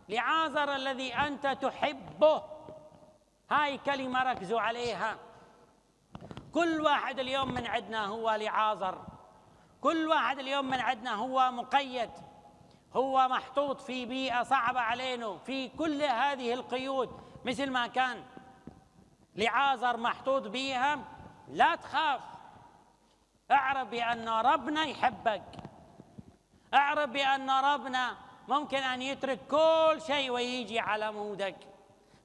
[SPEAKER 1] لعازر الذي أنت تحبه. هاي كلمة ركزوا عليها. كل واحد اليوم من عندنا هو لعازر، كل واحد اليوم من عندنا هو مقيد، هو محطوط في بيئة صعبة علينا، في كل هذه القيود مثل ما كان لعازر محطوط بيها. لا تخاف، اعرف بأن ربنا يحبك، اعرف بأن ربنا ممكن أن يترك كل شيء ويجي على مودك.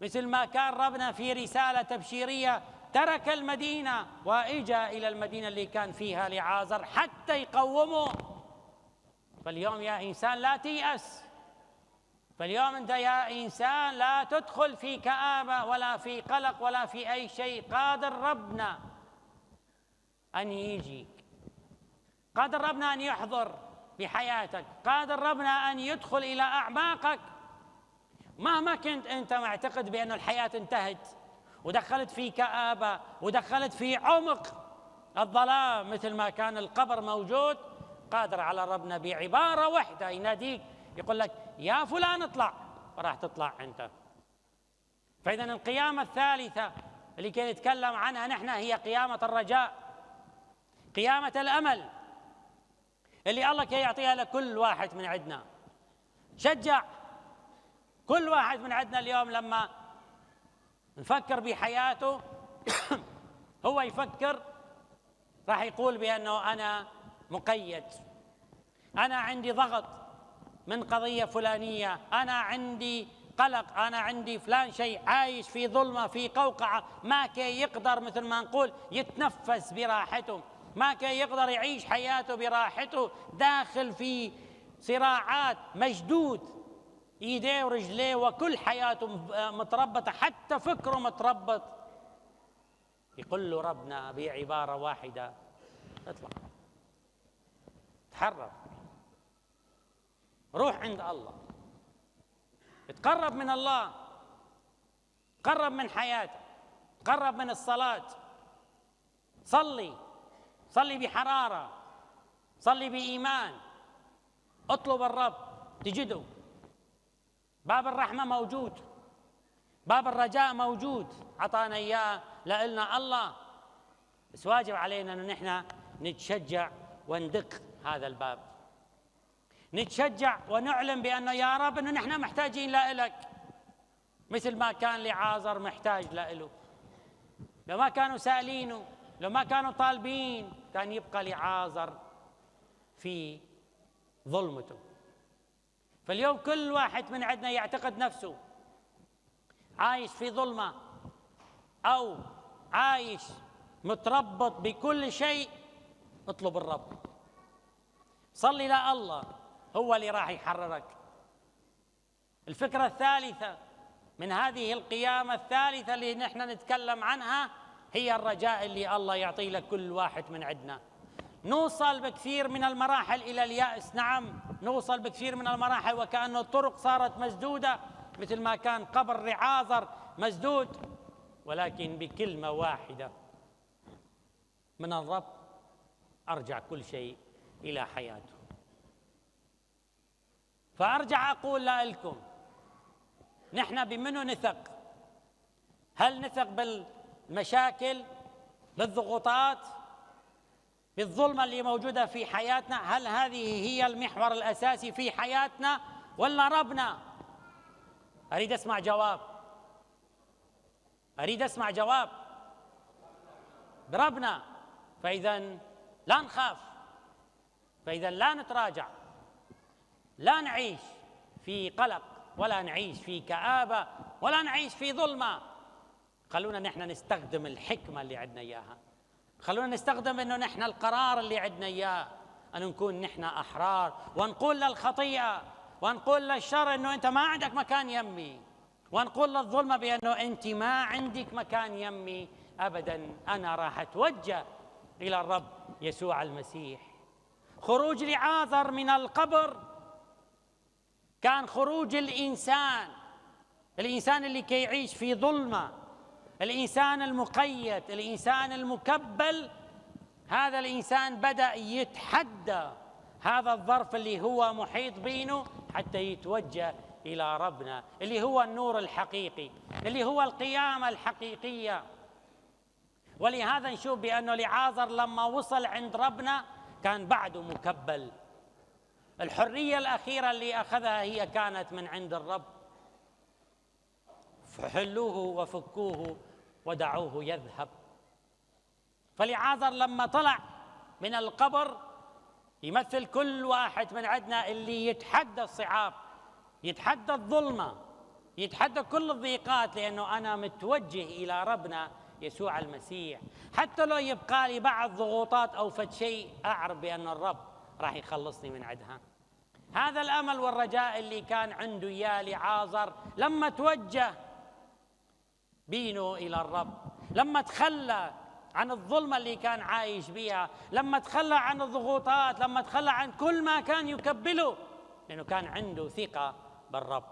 [SPEAKER 1] مثل ما كان ربنا في رسالة تبشيرية ترك المدينة وإجا إلى المدينة اللي كان فيها لعازر حتى يقومه. فاليوم يا إنسان لا تيأس، فاليوم أنت يا إنسان لا تدخل في كآبة ولا في قلق ولا في أي شيء. قادر ربنا أن يجي، قادر ربنا أن يحضر بحياتك، قادر ربنا أن يدخل إلى أعماقك. مهما كنت أنت معتقد بأن الحياة انتهت ودخلت في كآبة ودخلت في عمق الظلام مثل ما كان القبر موجود، قادر على ربنا بعبارة واحدة يناديك يقول لك يا فلان اطلع، وراح تطلع أنت. فإذا القيامة الثالثة اللي كي نتكلم عنها نحن هي قيامة الرجاء، قيامة الأمل اللي الله كي يعطيها لكل واحد من عندنا. شجع كل واحد من عندنا اليوم لما نفكر بحياته هو يفكر راح يقول بأنه أنا مقيد، أنا عندي ضغط من قضية فلانية، أنا عندي قلق، أنا عندي فلان شيء، عايش في ظلمة في قوقعة، ما كي يقدر مثل ما نقول يتنفس براحته، ما كي يقدر يعيش حياته براحته، داخل في صراعات، مشدود ايديه ورجليه وكل حياته متربطة، حتى فكره متربط. يقول له ربنا بعبارة واحدة اطلع، تحرك، روح عند الله، تقرب من الله، قرب من حياتك، قرب من الصلاة، صلي، صلي بحرارة، صلي بإيمان، اطلب الرب تجده. باب الرحمة موجود، باب الرجاء موجود، عطانا إياه لإلنا الله، بس واجب علينا أن نحن نتشجع وندق هذا الباب، نتشجع ونعلم بأنه يا رب أنه نحن محتاجين لإلك، مثل ما كان لعازر محتاج لإله. لو ما كانوا سائلينه، لو ما كانوا طالبين، كان يبقى لعازر في ظلمته. فاليوم كل واحد من عندنا يعتقد نفسه عايش في ظلمة أو عايش متربط بكل شيء، اطلب الرب، صلي لله، هو اللي راح يحررك. الفكرة الثالثة من هذه القيامة الثالثة اللي نحن نتكلم عنها هي الرجاء اللي الله يعطيه لكل واحد من عندنا. نوصل بكثير من المراحل إلى اليأس، نعم نوصل بكثير من المراحل وكأن الطرق صارت مسدودة مثل ما كان قبر لعازر مسدود، ولكن بكلمة واحدة من الرب أرجع كل شيء إلى حياته. فأرجع أقول لكم نحن بمنو نثق؟ هل نثق بالمشاكل، بالضغوطات، بالظلمة اللي موجودة في حياتنا؟ هل هذه هي المحور الأساسي في حياتنا ولا ربنا؟ أريد أسمع جواب، أريد أسمع جواب. بربنا. فإذا لا نخاف، فإذا لا نتراجع، لا نعيش في قلق ولا نعيش في كآبة ولا نعيش في ظلمة. خلونا نحن نستخدم الحكمة اللي عندنا إياها، خلونا نستخدم إنه نحن القرار اللي عندنا إياه، أن نكون نحن أحرار ونقول للخطيئة ونقول للشر إنه أنت ما عندك مكان يمي، ونقول للظلمة بأنه أنت ما عندك مكان يمي أبداً. أنا راح أتوجه إلى الرب يسوع المسيح. خروج لعازر من القبر كان خروج الإنسان اللي كي يعيش في ظلمة، الإنسان المقيد، الإنسان المكبل. هذا الإنسان بدأ يتحدى هذا الظرف اللي هو محيط بينه حتى يتوجه إلى ربنا اللي هو النور الحقيقي، اللي هو القيامة الحقيقية. ولهذا نشوف بأنه لعازر لما وصل عند ربنا كان بعده مكبل. الحرية الأخيرة اللي أخذها هي كانت من عند الرب، فحلوه وفكوه ودعوه يذهب. فلعازر لما طلع من القبر يمثل كل واحد من عندنا اللي يتحدى الصعاب، يتحدى الظلمة، يتحدى كل الضيقات، لأنه أنا متوجه إلى ربنا يسوع المسيح. حتى لو يبقى لي بعض ضغوطات أو فد شيء، أعرف بأن الرب راح يخلصني من عندها. هذا الأمل والرجاء اللي كان عنده يا لعازر لما توجه بينه إلى الرب، لما تخلى عن الظلمة اللي كان عايش بيها، لما تخلى عن الضغوطات، لما تخلى عن كل ما كان يكبله، لأنه كان عنده ثقة بالرب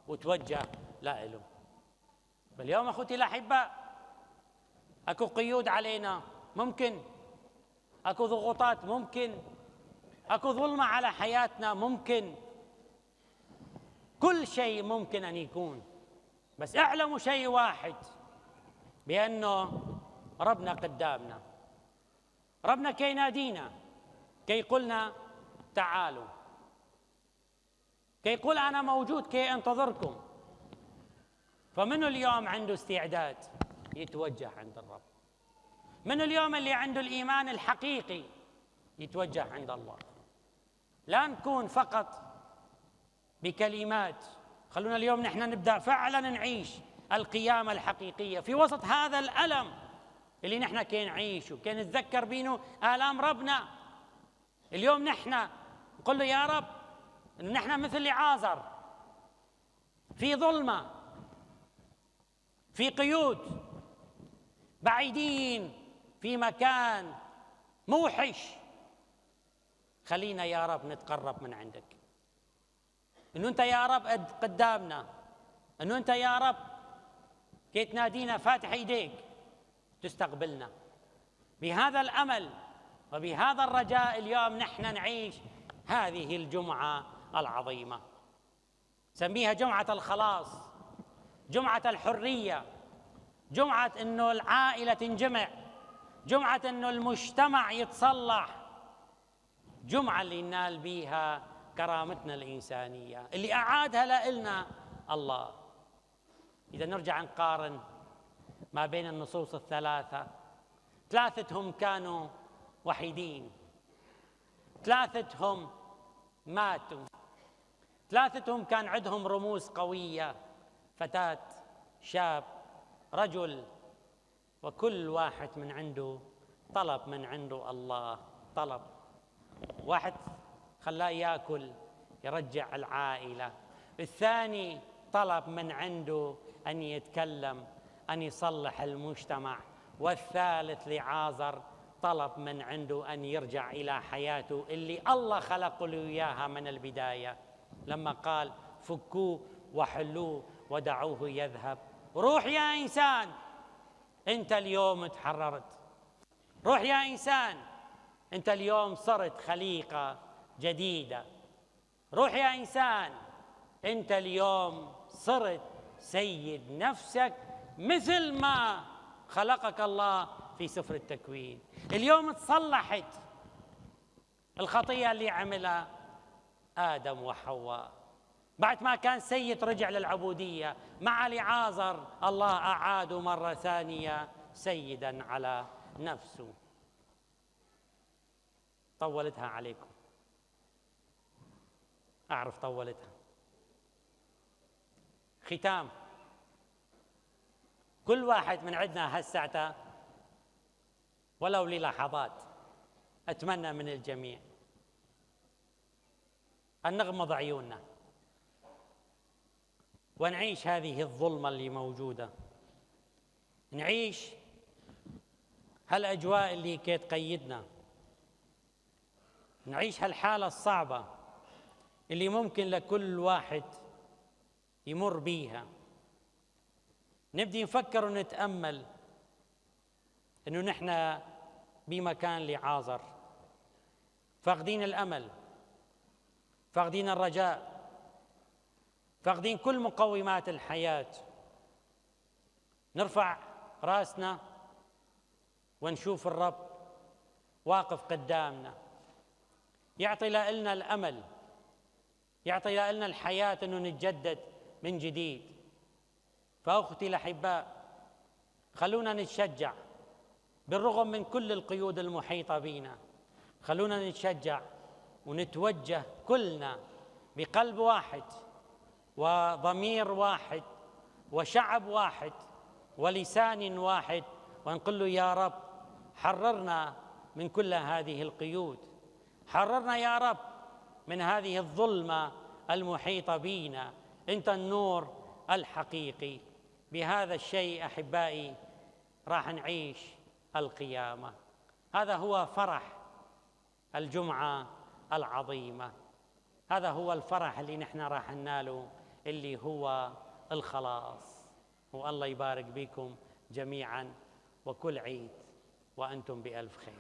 [SPEAKER 1] وتوجه له. فاليوم أخوتي الأحباء أكو قيود علينا، ممكن أكو ضغوطات، ممكن أكو ظلمة على حياتنا، ممكن كل شيء ممكن أن يكون، بس اعلموا شيء واحد، بأنه ربنا قدامنا، ربنا كي ينادينا، كي يقولنا تعالوا، كي يقول أنا موجود، كي أنتظركم. فمن اليوم عنده استعداد يتوجه عند الرب؟ من اليوم اللي عنده الإيمان الحقيقي يتوجه عند الله؟ لا نكون فقط بكلمات، خلونا اليوم نحن نبدأ فعلا نعيش القيامة الحقيقية في وسط هذا الألم اللي نحن كي نعيشه، كي نتذكر بينه آلام ربنا. اليوم نحن نقول له يا رب إنه نحن مثل لعازر في ظلمة، في قيود، بعيدين في مكان موحش. خلينا يا رب نتقرب من عندك، إنه أنت يا رب قدامنا، إنه أنت يا رب كي تنادينا فاتح إيديك تستقبلنا. بهذا الأمل وبهذا الرجاء اليوم نحن نعيش هذه الجمعة العظيمة، سميها جمعة الخلاص، جمعة الحرية، جمعة إنه العائلة تنجمع، جمعة إنه المجتمع يتصلح، جمعة اللي ننال بيها كرامتنا الإنسانية اللي أعادها لنا الله. إذا نرجع نقارن ما بين النصوص الثلاثة، ثلاثتهم كانوا وحيدين، ثلاثتهم ماتوا، ثلاثتهم كان عندهم رموز قوية، فتاة، شاب، رجل، وكل واحد من عنده طلب من عنده الله. طلب واحد خلاه ياكل يرجع العائلة، الثاني طلب من عنده أن يتكلم، أن يصلح المجتمع، والثالث لعازر طلب من عنده أن يرجع إلى حياته اللي الله خلق له إياها من البداية، لما قال فكوه وحلوه ودعوه يذهب. روح يا إنسان، أنت اليوم تحررت. روح يا إنسان، أنت اليوم صرت خليقة جديدة. روح يا إنسان، أنت اليوم صرت سيد نفسك مثل ما خلقك الله في سفر التكوين. اليوم تصلحت الخطية اللي عملها آدم وحواء، بعد ما كان سيد رجع للعبودية، مع لعازر الله أعاده مرة ثانية سيدا على نفسه. طولتها عليكم، أعرف طولتها. ختام، كل واحد من عندنا هالساعة ولو للحظات أتمنى من الجميع أن نغمض عيوننا ونعيش هذه الظلمة اللي موجودة، نعيش هالأجواء اللي كي تقيدنا، نعيش هالحالة الصعبة اللي ممكن لكل واحد يمر بيها. نبدي نفكر ونتأمل إنه نحن بمكان لعازر، فاقدين الأمل، فاقدين الرجاء، فاقدين كل مقومات الحياة. نرفع راسنا ونشوف الرب واقف قدامنا، يعطي لنا الأمل، يعطي لنا الحياة إنه نتجدد من جديد. فأختي الأحباء، خلونا نتشجع بالرغم من كل القيود المحيطة بنا، خلونا نتشجع ونتوجه كلنا بقلب واحد وضمير واحد وشعب واحد ولسان واحد، ونقول له يا رب حررنا من كل هذه القيود، حررنا يا رب من هذه الظلمة المحيطة بنا. أنت النور الحقيقي. بهذا الشيء أحبائي راح نعيش القيامة. هذا هو فرح الجمعة العظيمة، هذا هو الفرح اللي نحن راح نناله، اللي هو الخلاص. والله يبارك بكم جميعا، وكل عيد وأنتم بألف خير.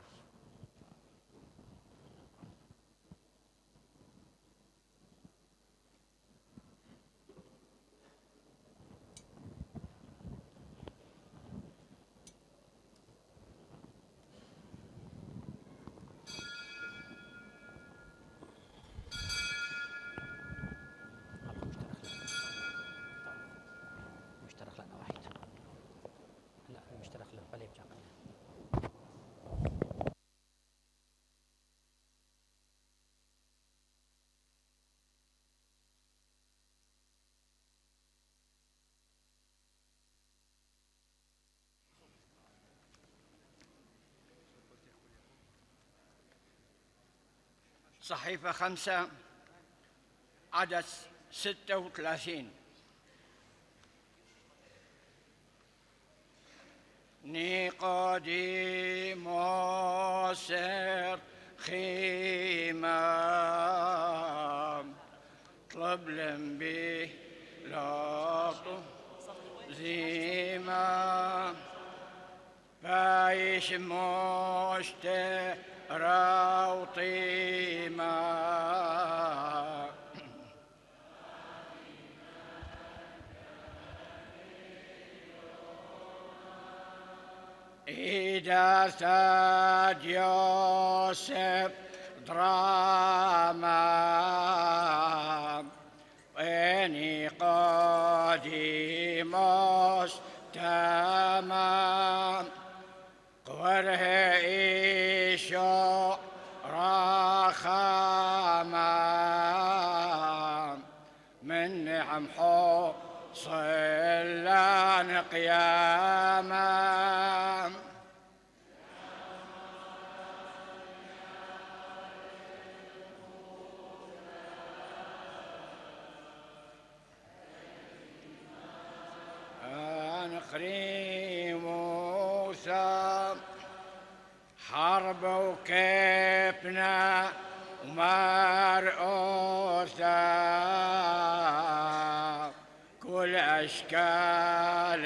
[SPEAKER 3] صحيفة 5 عدد 36. نيقوديموس خيمة طلب لنبي لاطو زيمة بايش مشترى وطيمة إذا ساد يوسف دراما وإني قديموس تمام قوره إيشو رخاما من نعم حصلان قياما نخري موسى حرب وكيفنا ومرؤوسة كل أشكال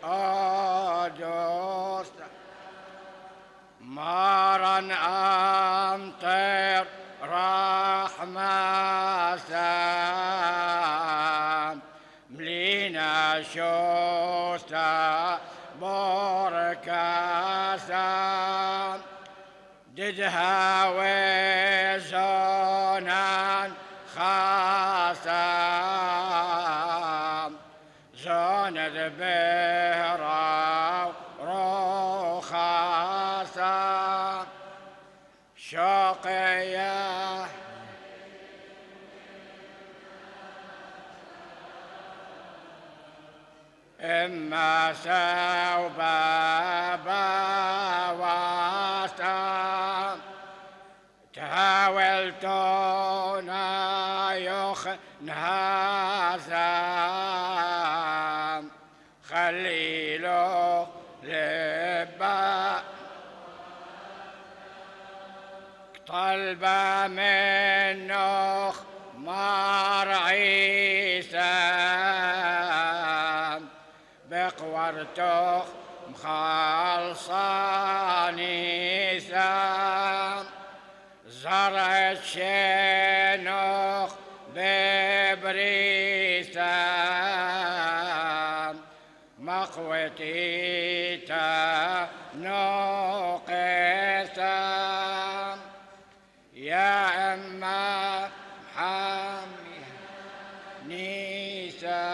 [SPEAKER 3] الأدوس مارا أمطر رحمة سام ملينا شوسة بركاسا ددها وزونان خاصا زون البهرة رخاصا شوقية إما سوبابا واسطا تهاولتونا يخنهازا خليلو لبا طلبة منه مار عيسى بقورته مخلصاني سام زرعت شنوخ ببريسام مقوتي تنوقسام يا أما حامي نيسا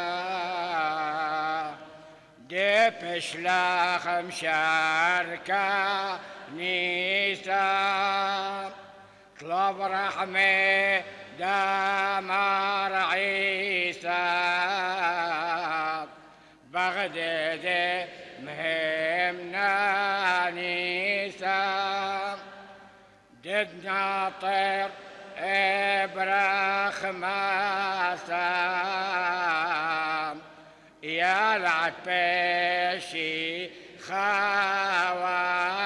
[SPEAKER 3] دبش لاخ مشاركة نيسا طلب رحمة دمار عيسى بغداد مهمنا نيسا دد ناطر ابرخ ما سام يا العتبشي خواسام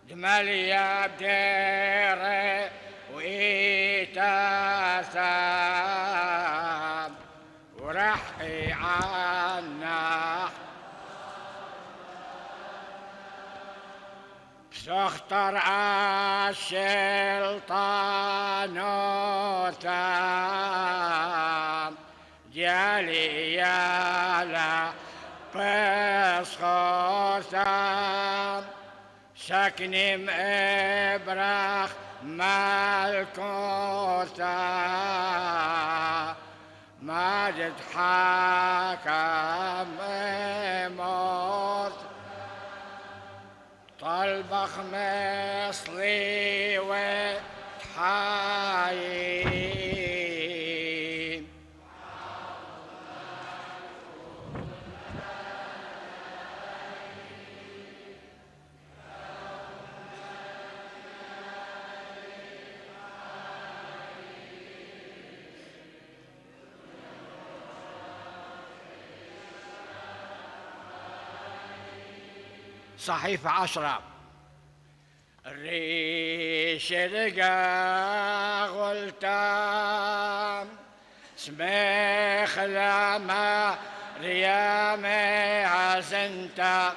[SPEAKER 3] جمال يا بدير وإتاسام ورحي عنا بسخطر عالشلطان وثام جالي يالا بس خسام سكني مبرخ مالكوثا ماجد حاكم موت طلبخ مصلي وتحايم صحيفة 10 الريش رقا غلتام سميخ لما ريامي عزنتا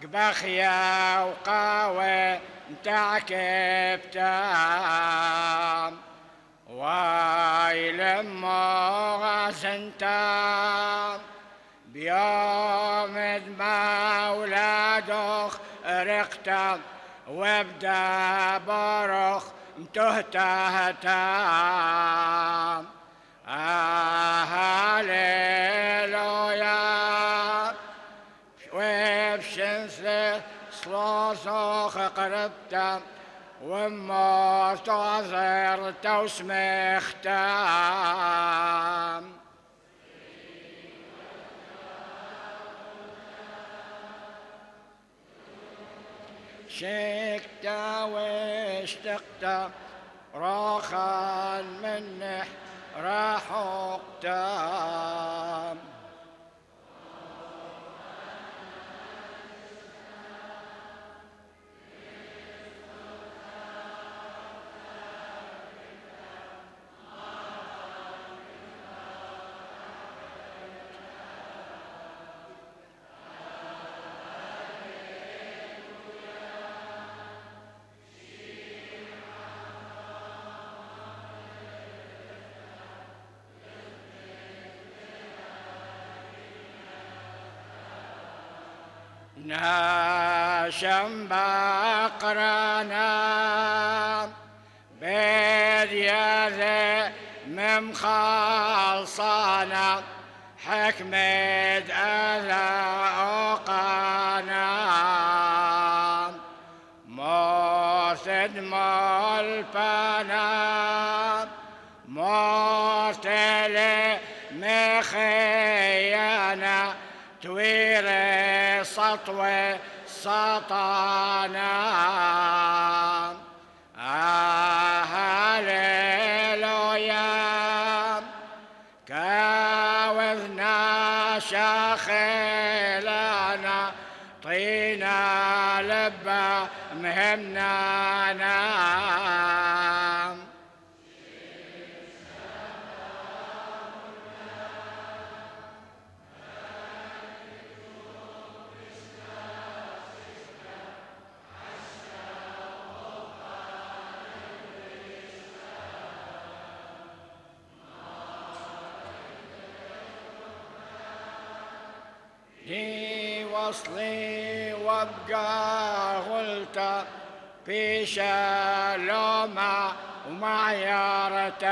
[SPEAKER 3] قبخيا وقاوي تعكبتام واي لما عزنتا بيوم ما ولادخ رقتا وابدا برخ متهتهتا هاليلويا وبشنس صلوصوخ قربتا وموت عذرتا وسمختا شكت واشتقت راخا منح راحقتا ناشم بقرنا بيد يذي ممخلصانا حكمت أذاقنا مرثد ملفنا مرتلي مخيانا تويري سطوة سطانا هاليلويا كاوذنا شاخلنا طينا لبا مهمنا نام لي وصلي وابقى غلطة في شالومة ومعيارتام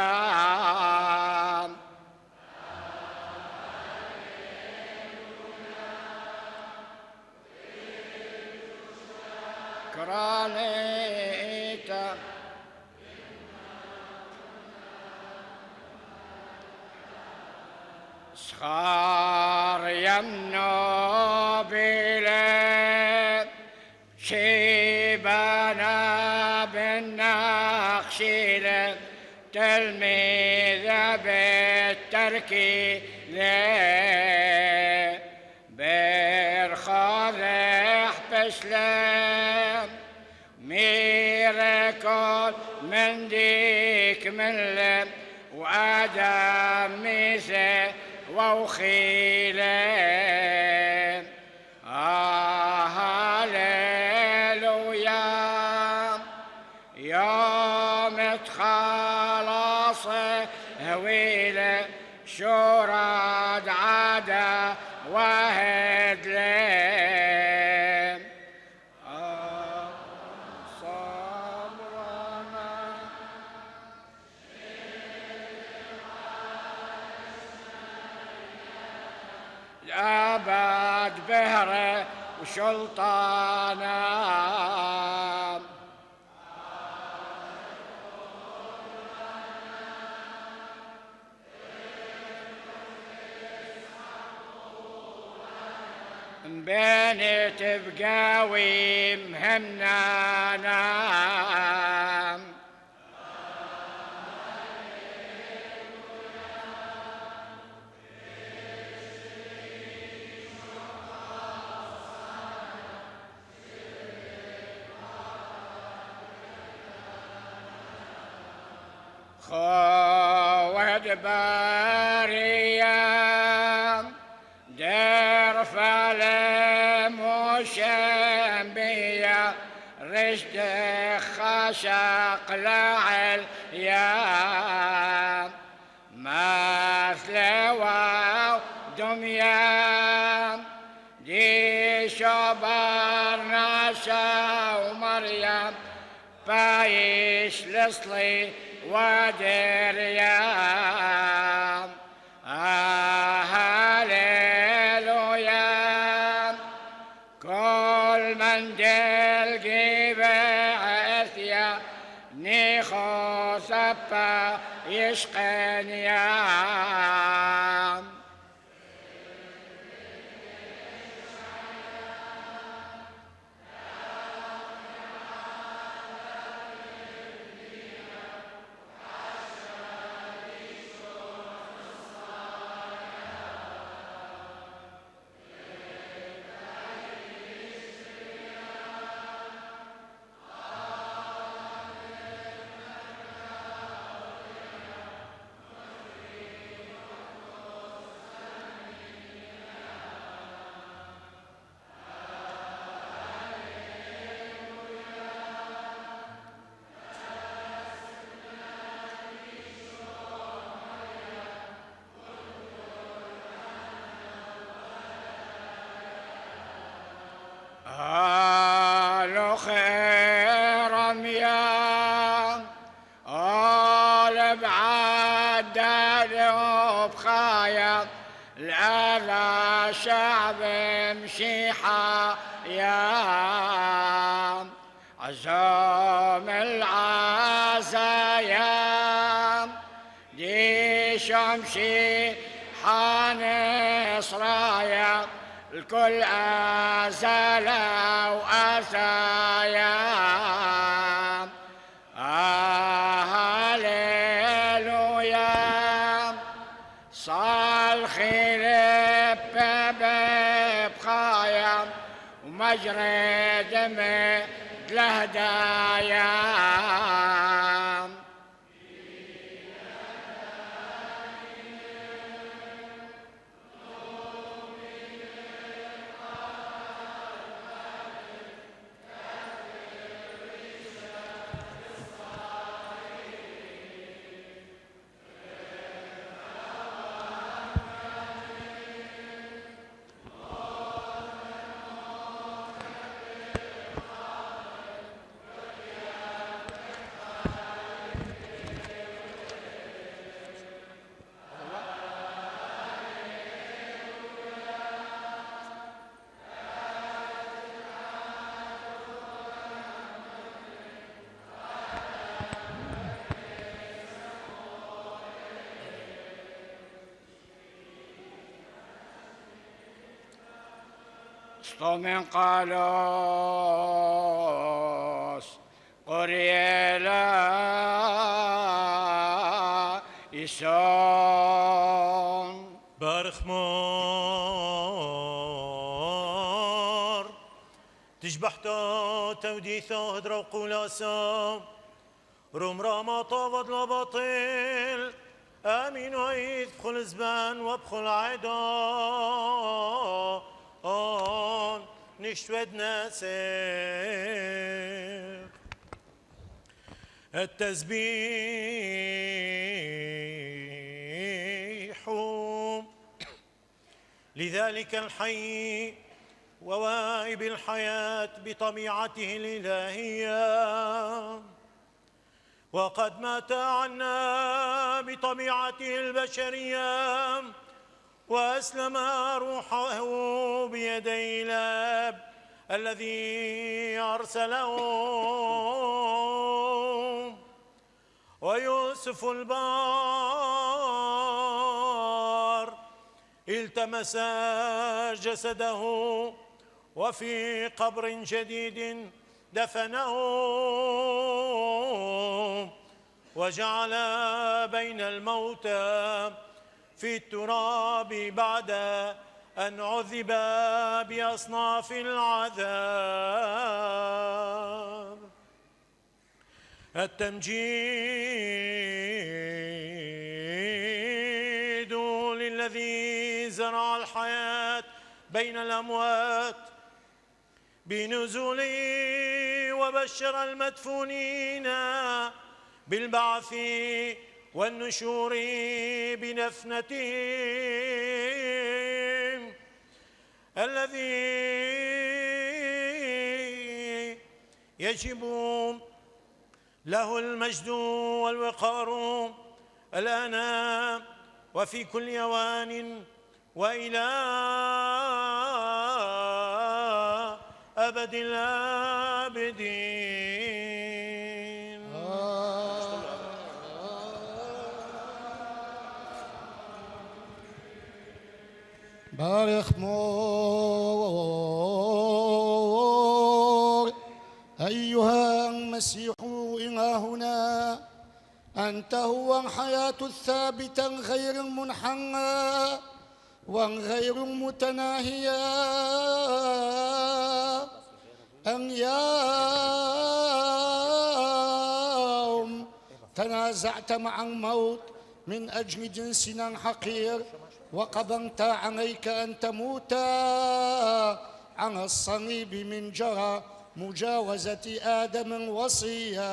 [SPEAKER 3] كرانيتا صخار يمنو بلي شيبانا بالنقش شيله تلميذ بالتركي ليه برخاذح بسلام ميركل من ديك من لم وآدم ميسى وخيله هللويا يوم تخلص هويله شورد عدا واحد لهم صبرنا الأبد بهره وسلطانا بين تبقاوي مهمنا خواد باريا دير فلم وشنبيا رشد خشق لعل يا مثل ودميا دي شبر نشا ومريم بايش لصلي ودريا هللويا كل من دلقي بعثيا نيخو سبا يشقنيا آل خير يا آل بعد بخايا الأذى شعب مشيحة يا عزوم العزايا دي شمشي حنصرايا الكل أزال وأزايا هللويا صال خير ببخايا ومجرى دمي الهدايا من قالوس قريلا سون
[SPEAKER 4] بارخمار تشبحتا توديثا هدرا وقولاسا روم راما طافت لباطل آمين وعيد بخل زبان وبخل عيدان نشود ناسك التسبيح لذلك الحي ووائب الحياة بطبيعته الإلهية وقد مات عنا بطبيعته البشرية وأسلم روحه بيدي الآب الذي أرسله ويوسف البار التمس جسده وفي قبر جديد دفنه وجعل بين الموتى في التراب بعد أن عذب بأصناف العذاب التمجيد للذي زرع الحياة بين الأموات بنزوله وبشر المدفونين بالبعث والنشور بنفنتهم الذي يجب له المجد والوقار الآن وفي كل أوان وإلى أبد الآبدين.
[SPEAKER 5] بارخ مور أيها المسيح إلى هنا أنت هو الحياة الثابتة غير المنحنى وغير المتناهية أن يوم تنازعت مع الموت من أجل جنسنا الحقير وقبلت عليك أن تموت على الصليب من جرى مجاوزة آدم الوصية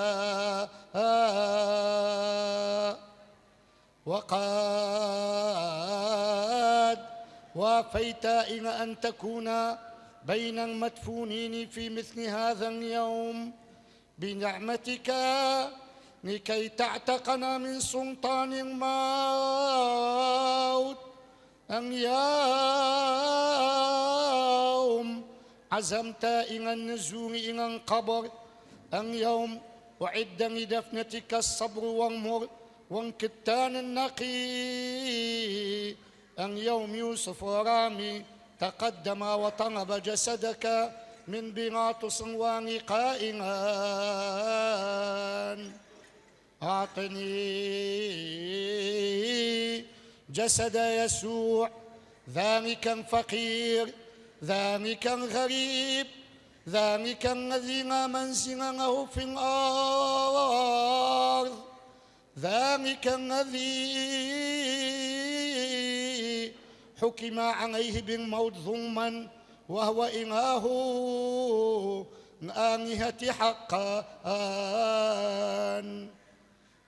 [SPEAKER 5] وقد وافيت إلى أن تكون بين المدفونين في مثل هذا اليوم بنعمتك لكي تعتقنا من سلطان الموت أن يوم عزمت إلى النزول إلى القبر أن يوم أعد لدفنتك الصبر والمر والكتان النقي أن يوم يوسف ورامي تقدم وطلب جسدك من بيلاطس ونقائنا أعطني جسد يسوع ذلك الفقير ذلك الغريب ذلك الذي لا منزل له في الأرض ذلك الذي حكم عليه بالموت ظلما وهو إله الآلهة حقا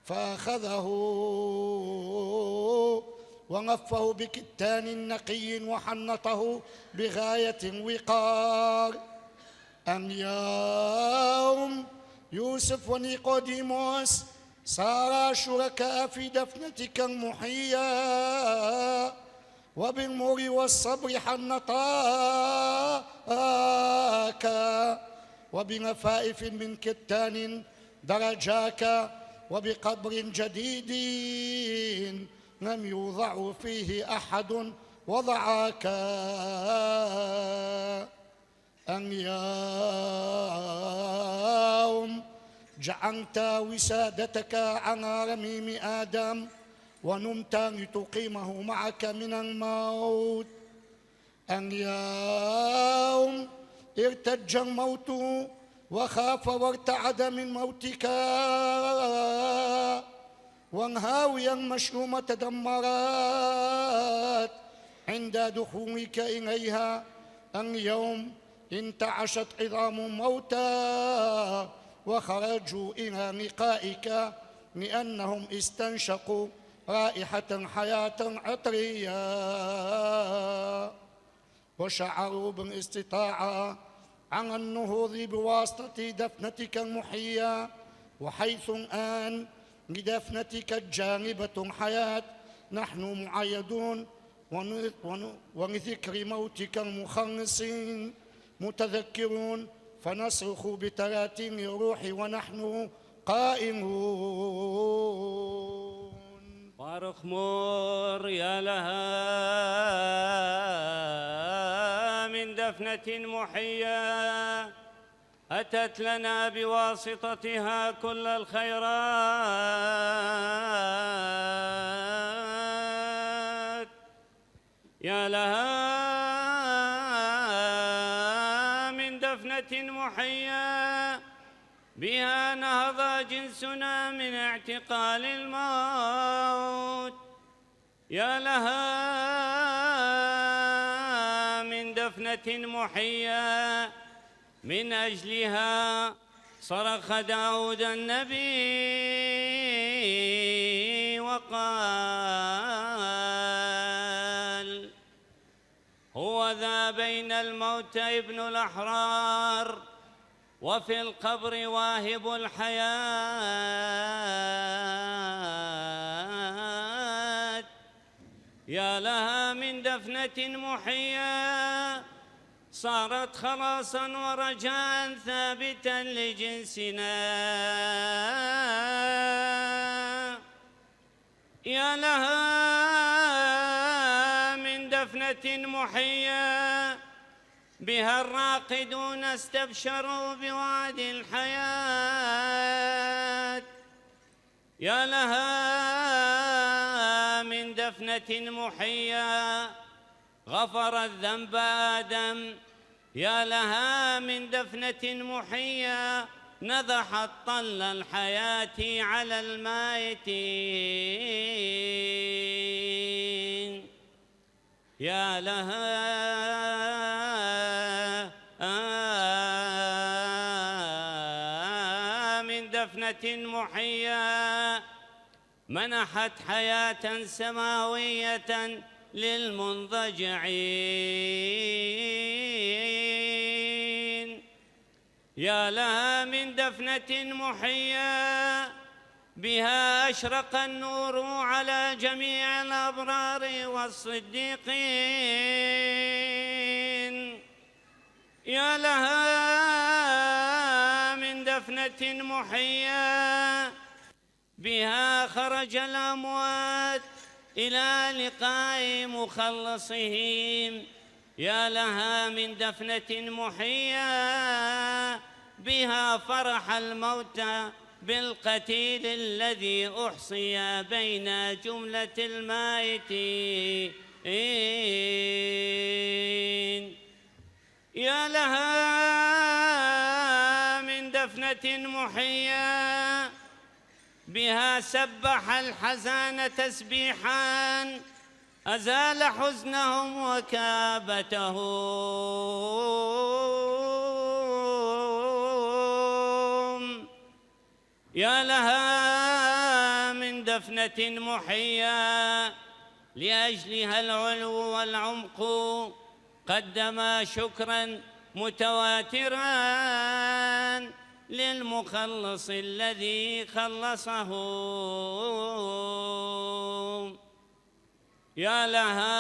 [SPEAKER 5] فأخذه ونفه بكتان نقي وحنطه بغاية الوقار أن يوم يوسف ونيقوديموس صارا شركاء في دفنتك المحية وبالمر والصبر حنطاك وبنفائف من كتان درجاك وبقبر جديد لم يوضع فيه أحد وضعك أن يوم جعلت وسادتك على رميم آدم ونمت لتقيمه معك من الموت. أن يوم ارتج الموت وخاف وارتعد من موتك، وانهاويا مشؤومة تدمرت عند دخولك إليها. أن يوم انتعشت عظام موتى وخرجوا إلى لقائك لأنهم استنشقوا رائحة حياة عطرية، وشعروا بالاستطاعة عن النهوض بواسطة دفنتك المحية. وحيث الآن لدفنتك الجانبة حياة، نحن معيدون ولذكر موتك المخلص متذكرون، فنصرخ بتراتيل الروح ونحن قائمون.
[SPEAKER 6] وارخ مر يا لها من دفنة محية أتت لنا بواسطتها كل الخيرات. يا لها من دفنة محية بها نهض جنسنا من اعتقال الموت. يا لها من دفنة محية من أجلها صرخ داود النبي وقال: هو ذا بين الموت ابن الأحرار وفي القبر واهب الحياة. يا لها من دفنة محية صارت خلاصا ورجاء ثابتا لجنسنا. يا لها من دفنة محية بها الراقدون استبشروا بوعد الحياة. يا لها من دفنة محية غفر الذنب آدم. يا لها من دفنة محية نضحت طل الحياة على المائتين. يا لها من دفنة محية منحت حياة سماوية للمنضجعين. يا لها من دفنة محية بها أشرق النور على جميع الأبرار والصديقين. يا لها من دفنة محية بها خرج الأموات إلى لقاء مخلصهم. يا لها من دفنة محية بها فرح الموتى بالقتيل الذي أحصي بين جملة المائتين. يا لها من دفنة محية بها سبح الحزان تسبيحا أزال حزنهم وكابتهم. يا لها من دفنة محية لأجلها العلو والعمق قدم شكرا متواترا للمخلص الذي خلصه. يا لها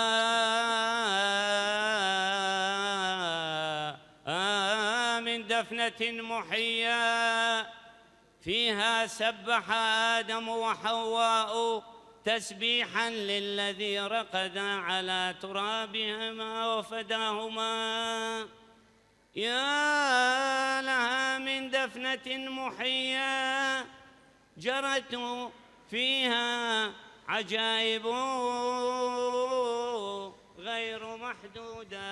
[SPEAKER 6] من دفنة محية فيها سبح آدم وحواء تسبيحا للذي رقد على ترابهما وفداهما. يا لها من دفنة محية جرت فيها عجائب غير محدودة.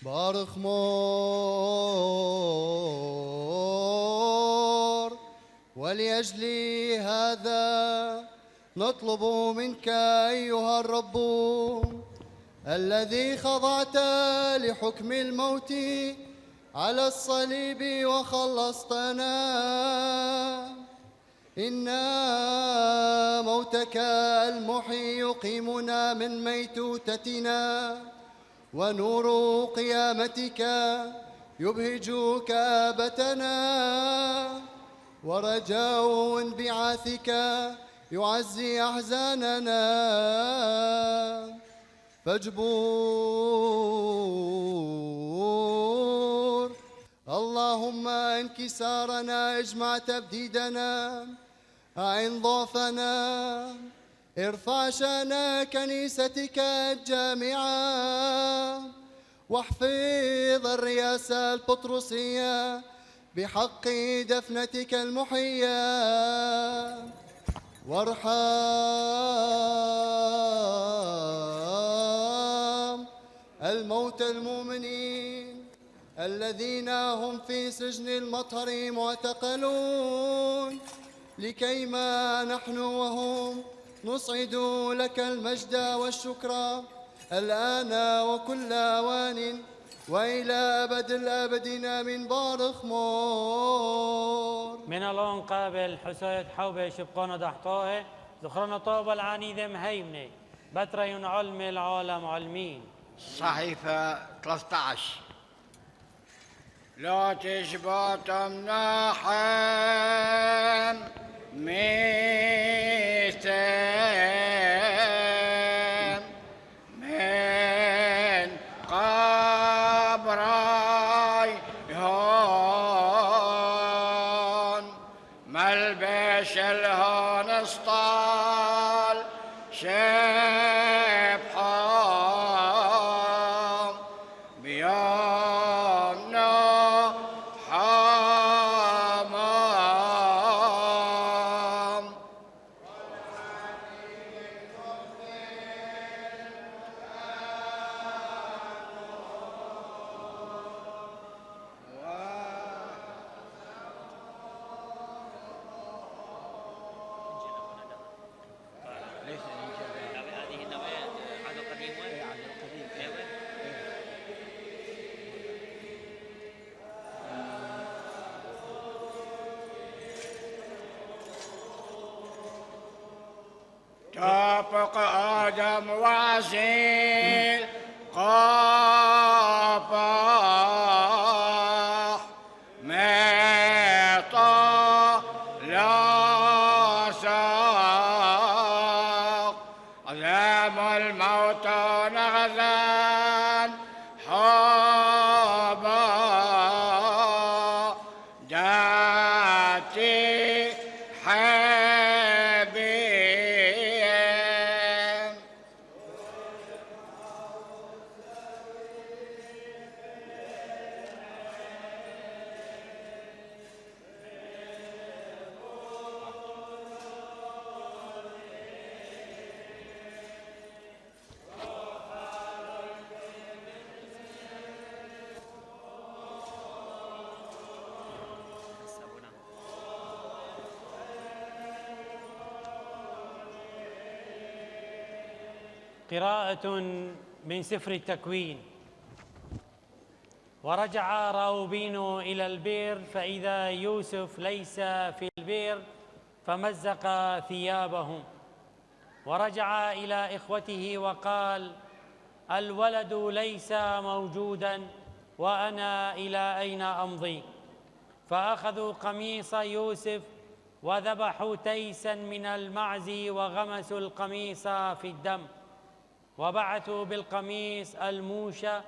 [SPEAKER 7] بارخ مور، ولأجل هذا نطلب منك أيها الرب الذي خضعت لحكم الموت على الصليب وخلصتنا، إن موتك المحيي يقيمنا من ميتوتتنا، ونور قيامتك يبهج كابتنا، ورجاء انبعاثك يعزي أحزاننا. فاجبر اللهم انكسارنا، اجمع تبديدنا، أعن ضعفنا، ارفع شأن كنيستك الجامعة، واحفظ الرئاسة البطرسية بحق دفنتك المحية، وارحم الموتى المؤمنين الذين هم في سجن المطهر معتقلون، لكيما نحن وهم نصعد لك المجد والشكر الآن وكل أوان وإلى أبد الآبدين. من بارخ مور
[SPEAKER 1] من الون قابل حسيت حوبة شبقون دحطوه ذخرنا طوب العنيدة مهيمنة بترين علم العالم علمين.
[SPEAKER 3] صحيفة 13. لا تشبط مناحم ميتم من قبري هون، ملبش الهون اسطال شبحام بيومنا حمام.
[SPEAKER 6] هذه النوايا عهد القديم وين؟ عهد القديم.
[SPEAKER 3] تابق آدم وعزيل قابح ميطا لا ساق، أذام الموت نغزان حابا داتي حبيب.
[SPEAKER 1] قراءة من سفر التكوين. ورجع راوبين إلى البئر فإذا يوسف ليس في البئر فمزق ثيابهم، ورجع إلى إخوته وقال: الولد ليس موجودا وأنا إلى أين أمضي؟ فأخذوا قميص يوسف وذبحوا تيسا من المعز وغمسوا القميص في الدم، وبعثوا بالقميص الموشى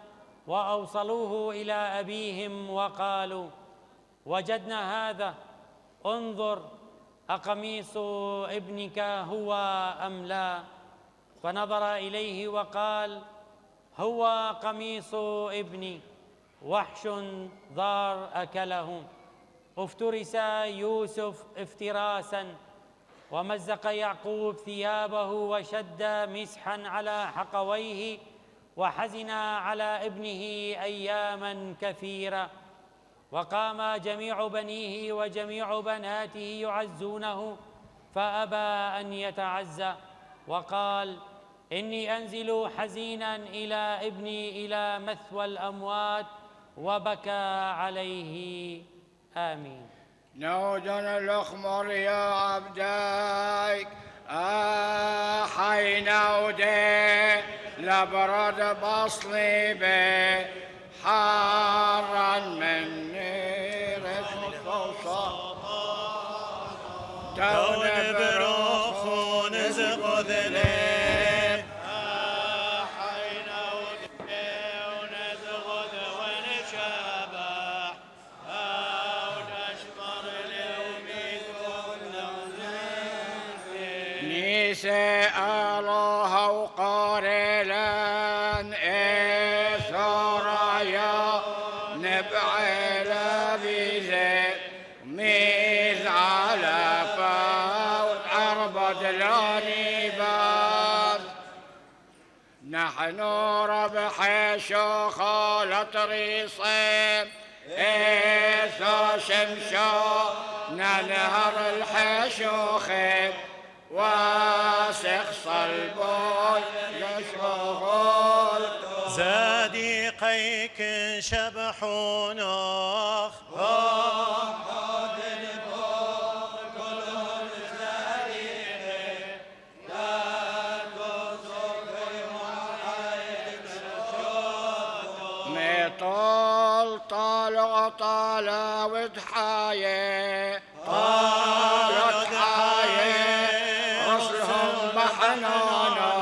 [SPEAKER 1] وأوصلوه إلى أبيهم وقالوا: وجدنا هذا، انظر أقميص ابنك هو أم لا؟ فنظر إليه وقال: هو قميص ابني، وحش ضار أكله. افترس يوسف افتراسا، ومزق يعقوب ثيابه وشد مسحا على حقويه، وحزن على ابنه أياما كثيرة. وقام جميع بنيه وجميع بناته يعزونه، فأبى أن يتعزى، وقال: إني أنزل حزينا إلى ابني إلى مثوى الأموات، وبكى عليه. آمين.
[SPEAKER 3] نودن الأخمر يا عبديك حي نودي لبرد بصلي بي حارا مني رزق
[SPEAKER 4] دون بروخ ونزق ذليل
[SPEAKER 6] حي نودي ونزغد ونشبح ونشمر اليوم
[SPEAKER 3] نيسي الله وقارلا ثرايا نبعلا بزيت ميز على فوت عربة لاني باز نحن ربح شوخة لطريصين إيثو شمشو ننهر الحشوخين واسخ صلبون يشوخون
[SPEAKER 4] زادي قيك شبحون أخ
[SPEAKER 3] مطول طال طال وضحايا طال وضحايا رسلهم بحنانا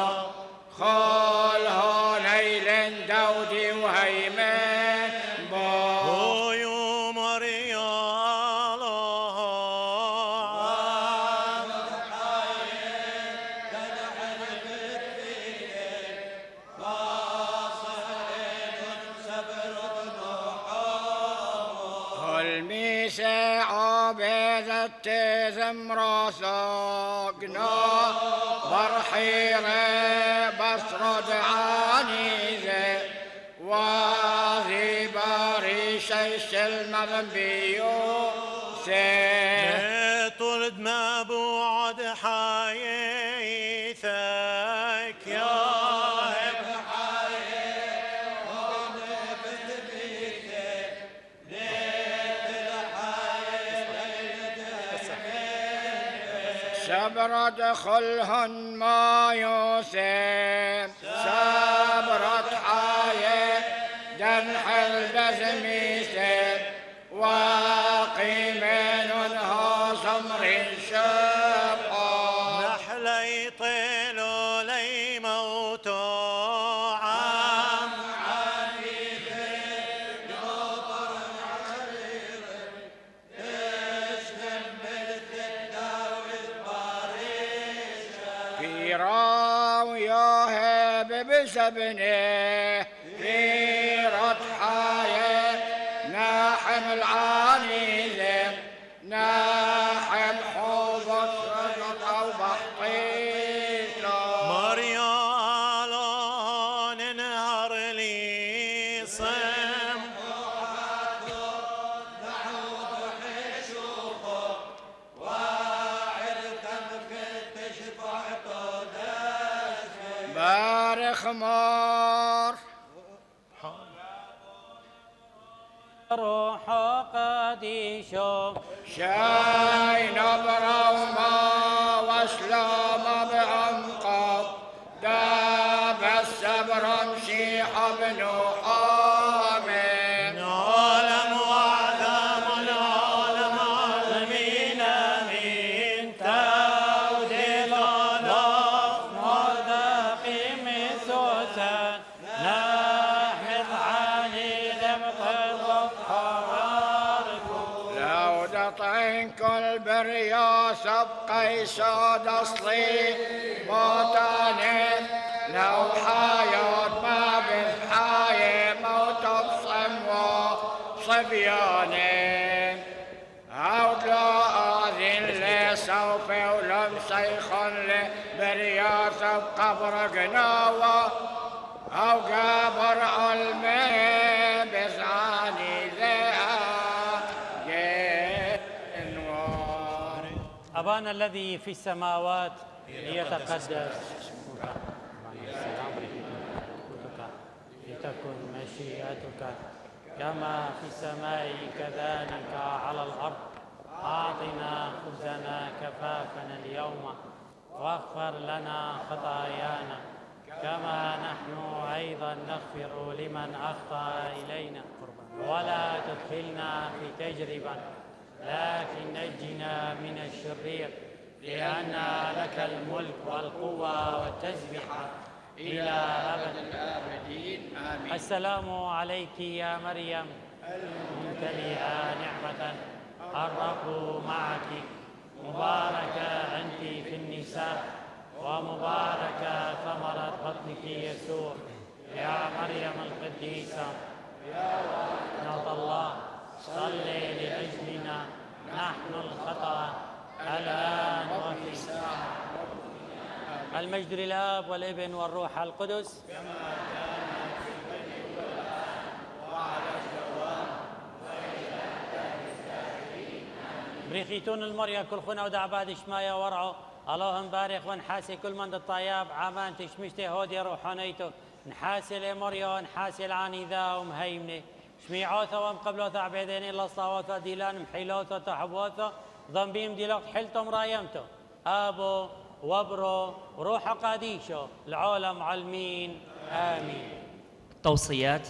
[SPEAKER 3] خالها نيل دودي وهيمن بو
[SPEAKER 4] يوم ريال
[SPEAKER 3] الميسى عبيدت زمراسقنا برحيرة بسرد عنيزة وذي باريش السلم بيوسف
[SPEAKER 4] طلد ما بعد حيثك يا
[SPEAKER 3] سبر دخلهن ما يوسف سبرت حاية دنحل بزميسف وقيمين ها سمر شبحا
[SPEAKER 4] نحلي طيلو لي موتو عام
[SPEAKER 3] في راويه بسبنه في رضحايه ناحم العانيزه ناحم حوض او بحطيته
[SPEAKER 4] مريالون نهر لي صم
[SPEAKER 3] بارخ مار
[SPEAKER 1] روح قديشو
[SPEAKER 3] شاي نبرة وما وسلام بعمقه داب السبر مشيح بن حامد
[SPEAKER 4] عالم وعلم العالم عالمين امين تودي الله
[SPEAKER 1] مرتقي مسوسا ناحت علي دمقض حراركم
[SPEAKER 3] لو دطعن كل برياس ابقي صاد اصلي موتاني لو حياة ما بالحياة موت بصم وصبياني بقبر قناوة أو قبر علمي بزعاني جنوار.
[SPEAKER 1] أبانا الذي في السماوات ليتقدس لتكن مشيئتك كما في السماء كذلك على الأرض. أعطنا خبزنا كفافنا اليوم واغفر لنا خطايانا كما نحن أيضا نغفر لمن أخطأ إلينا ولا تدخلنا في تجربة لكن نجنا من الشرير لأن لك الملك والقوة والتسبيح إلى أبد الآبدين آمين. السلام عليك يا مريم ممتلئة نعمة الرب معك مباركة أنت في النساء ومباركة ثمرة بطنك يسوع. يا مريم القديسة يا ابنة الله صلي لأجلنا نحن الخطأ الآن وفي الساعة. المجد للآب والابن والروح القدس كما كان في البدء والآن وعلى الدوام وإلى الدائمين. بريخيتون المريا كل خنا ودع بعد شمايا ورعو اللهم بارك ونحاسي كل من الطياب عمان تشمشتي هودي روحانيتو نحاسي لمريا ونحاسي العنيذا ومهيمني شميعوثا ومقبلوثا عبيدين إلا الصلاوثا ديلان محيلوثا تحبوثا ضمبيم ديلوك حلتم رايمتو أبو وبرو وروح قاديشو العالم علمين آمين.
[SPEAKER 8] توصيات.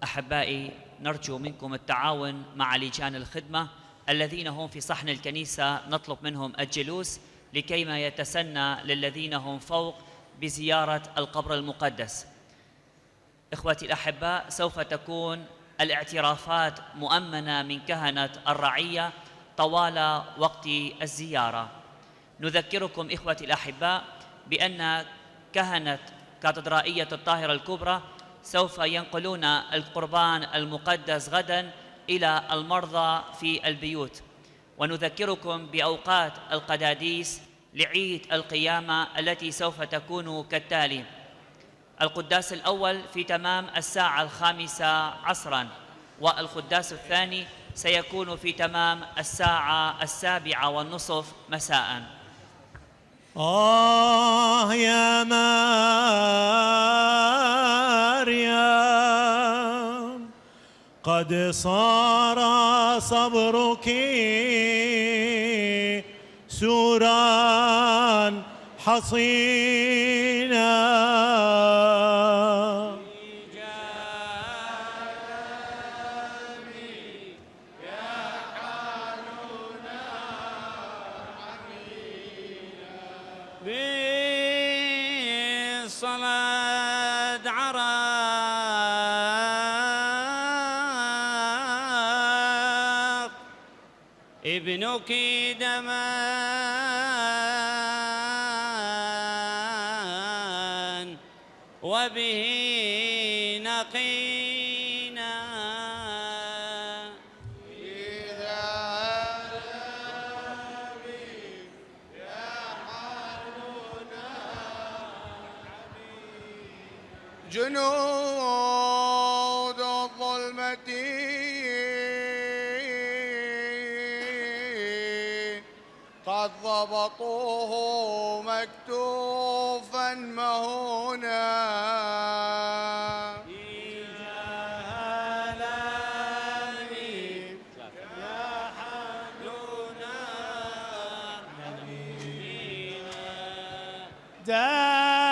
[SPEAKER 8] أحبائي، نرجو منكم التعاون مع لجان الخدمة الذين هم في صحن الكنيسة، نطلب منهم الجلوس لكيما يتسنى للذين هم فوق بزيارة القبر المقدس. إخوتي الأحباء، سوف تكون الاعترافات مؤمنة من كهنة الرعية طوال وقت الزيارة. نذكركم إخوتي الأحباء بأن كهنة كاتدرائية الطاهرة الكبرى سوف ينقلون القربان المقدس غدا إلى المرضى في البيوت. ونذكركم بأوقات القداديس لعيد القيامة التي سوف تكون كالتالي: القداس الأول في تمام الساعة 5 عصراً، والقداس الثاني سيكون في تمام الساعة 7:30 مساءً.
[SPEAKER 4] يا مريم قد صار صبرك سورا حصينا.
[SPEAKER 6] بالصلاة عراق ابنك دمان وبه نقينا.
[SPEAKER 3] جنود الظلمة قد ضبطوه مكتوفا مهونا.
[SPEAKER 4] دار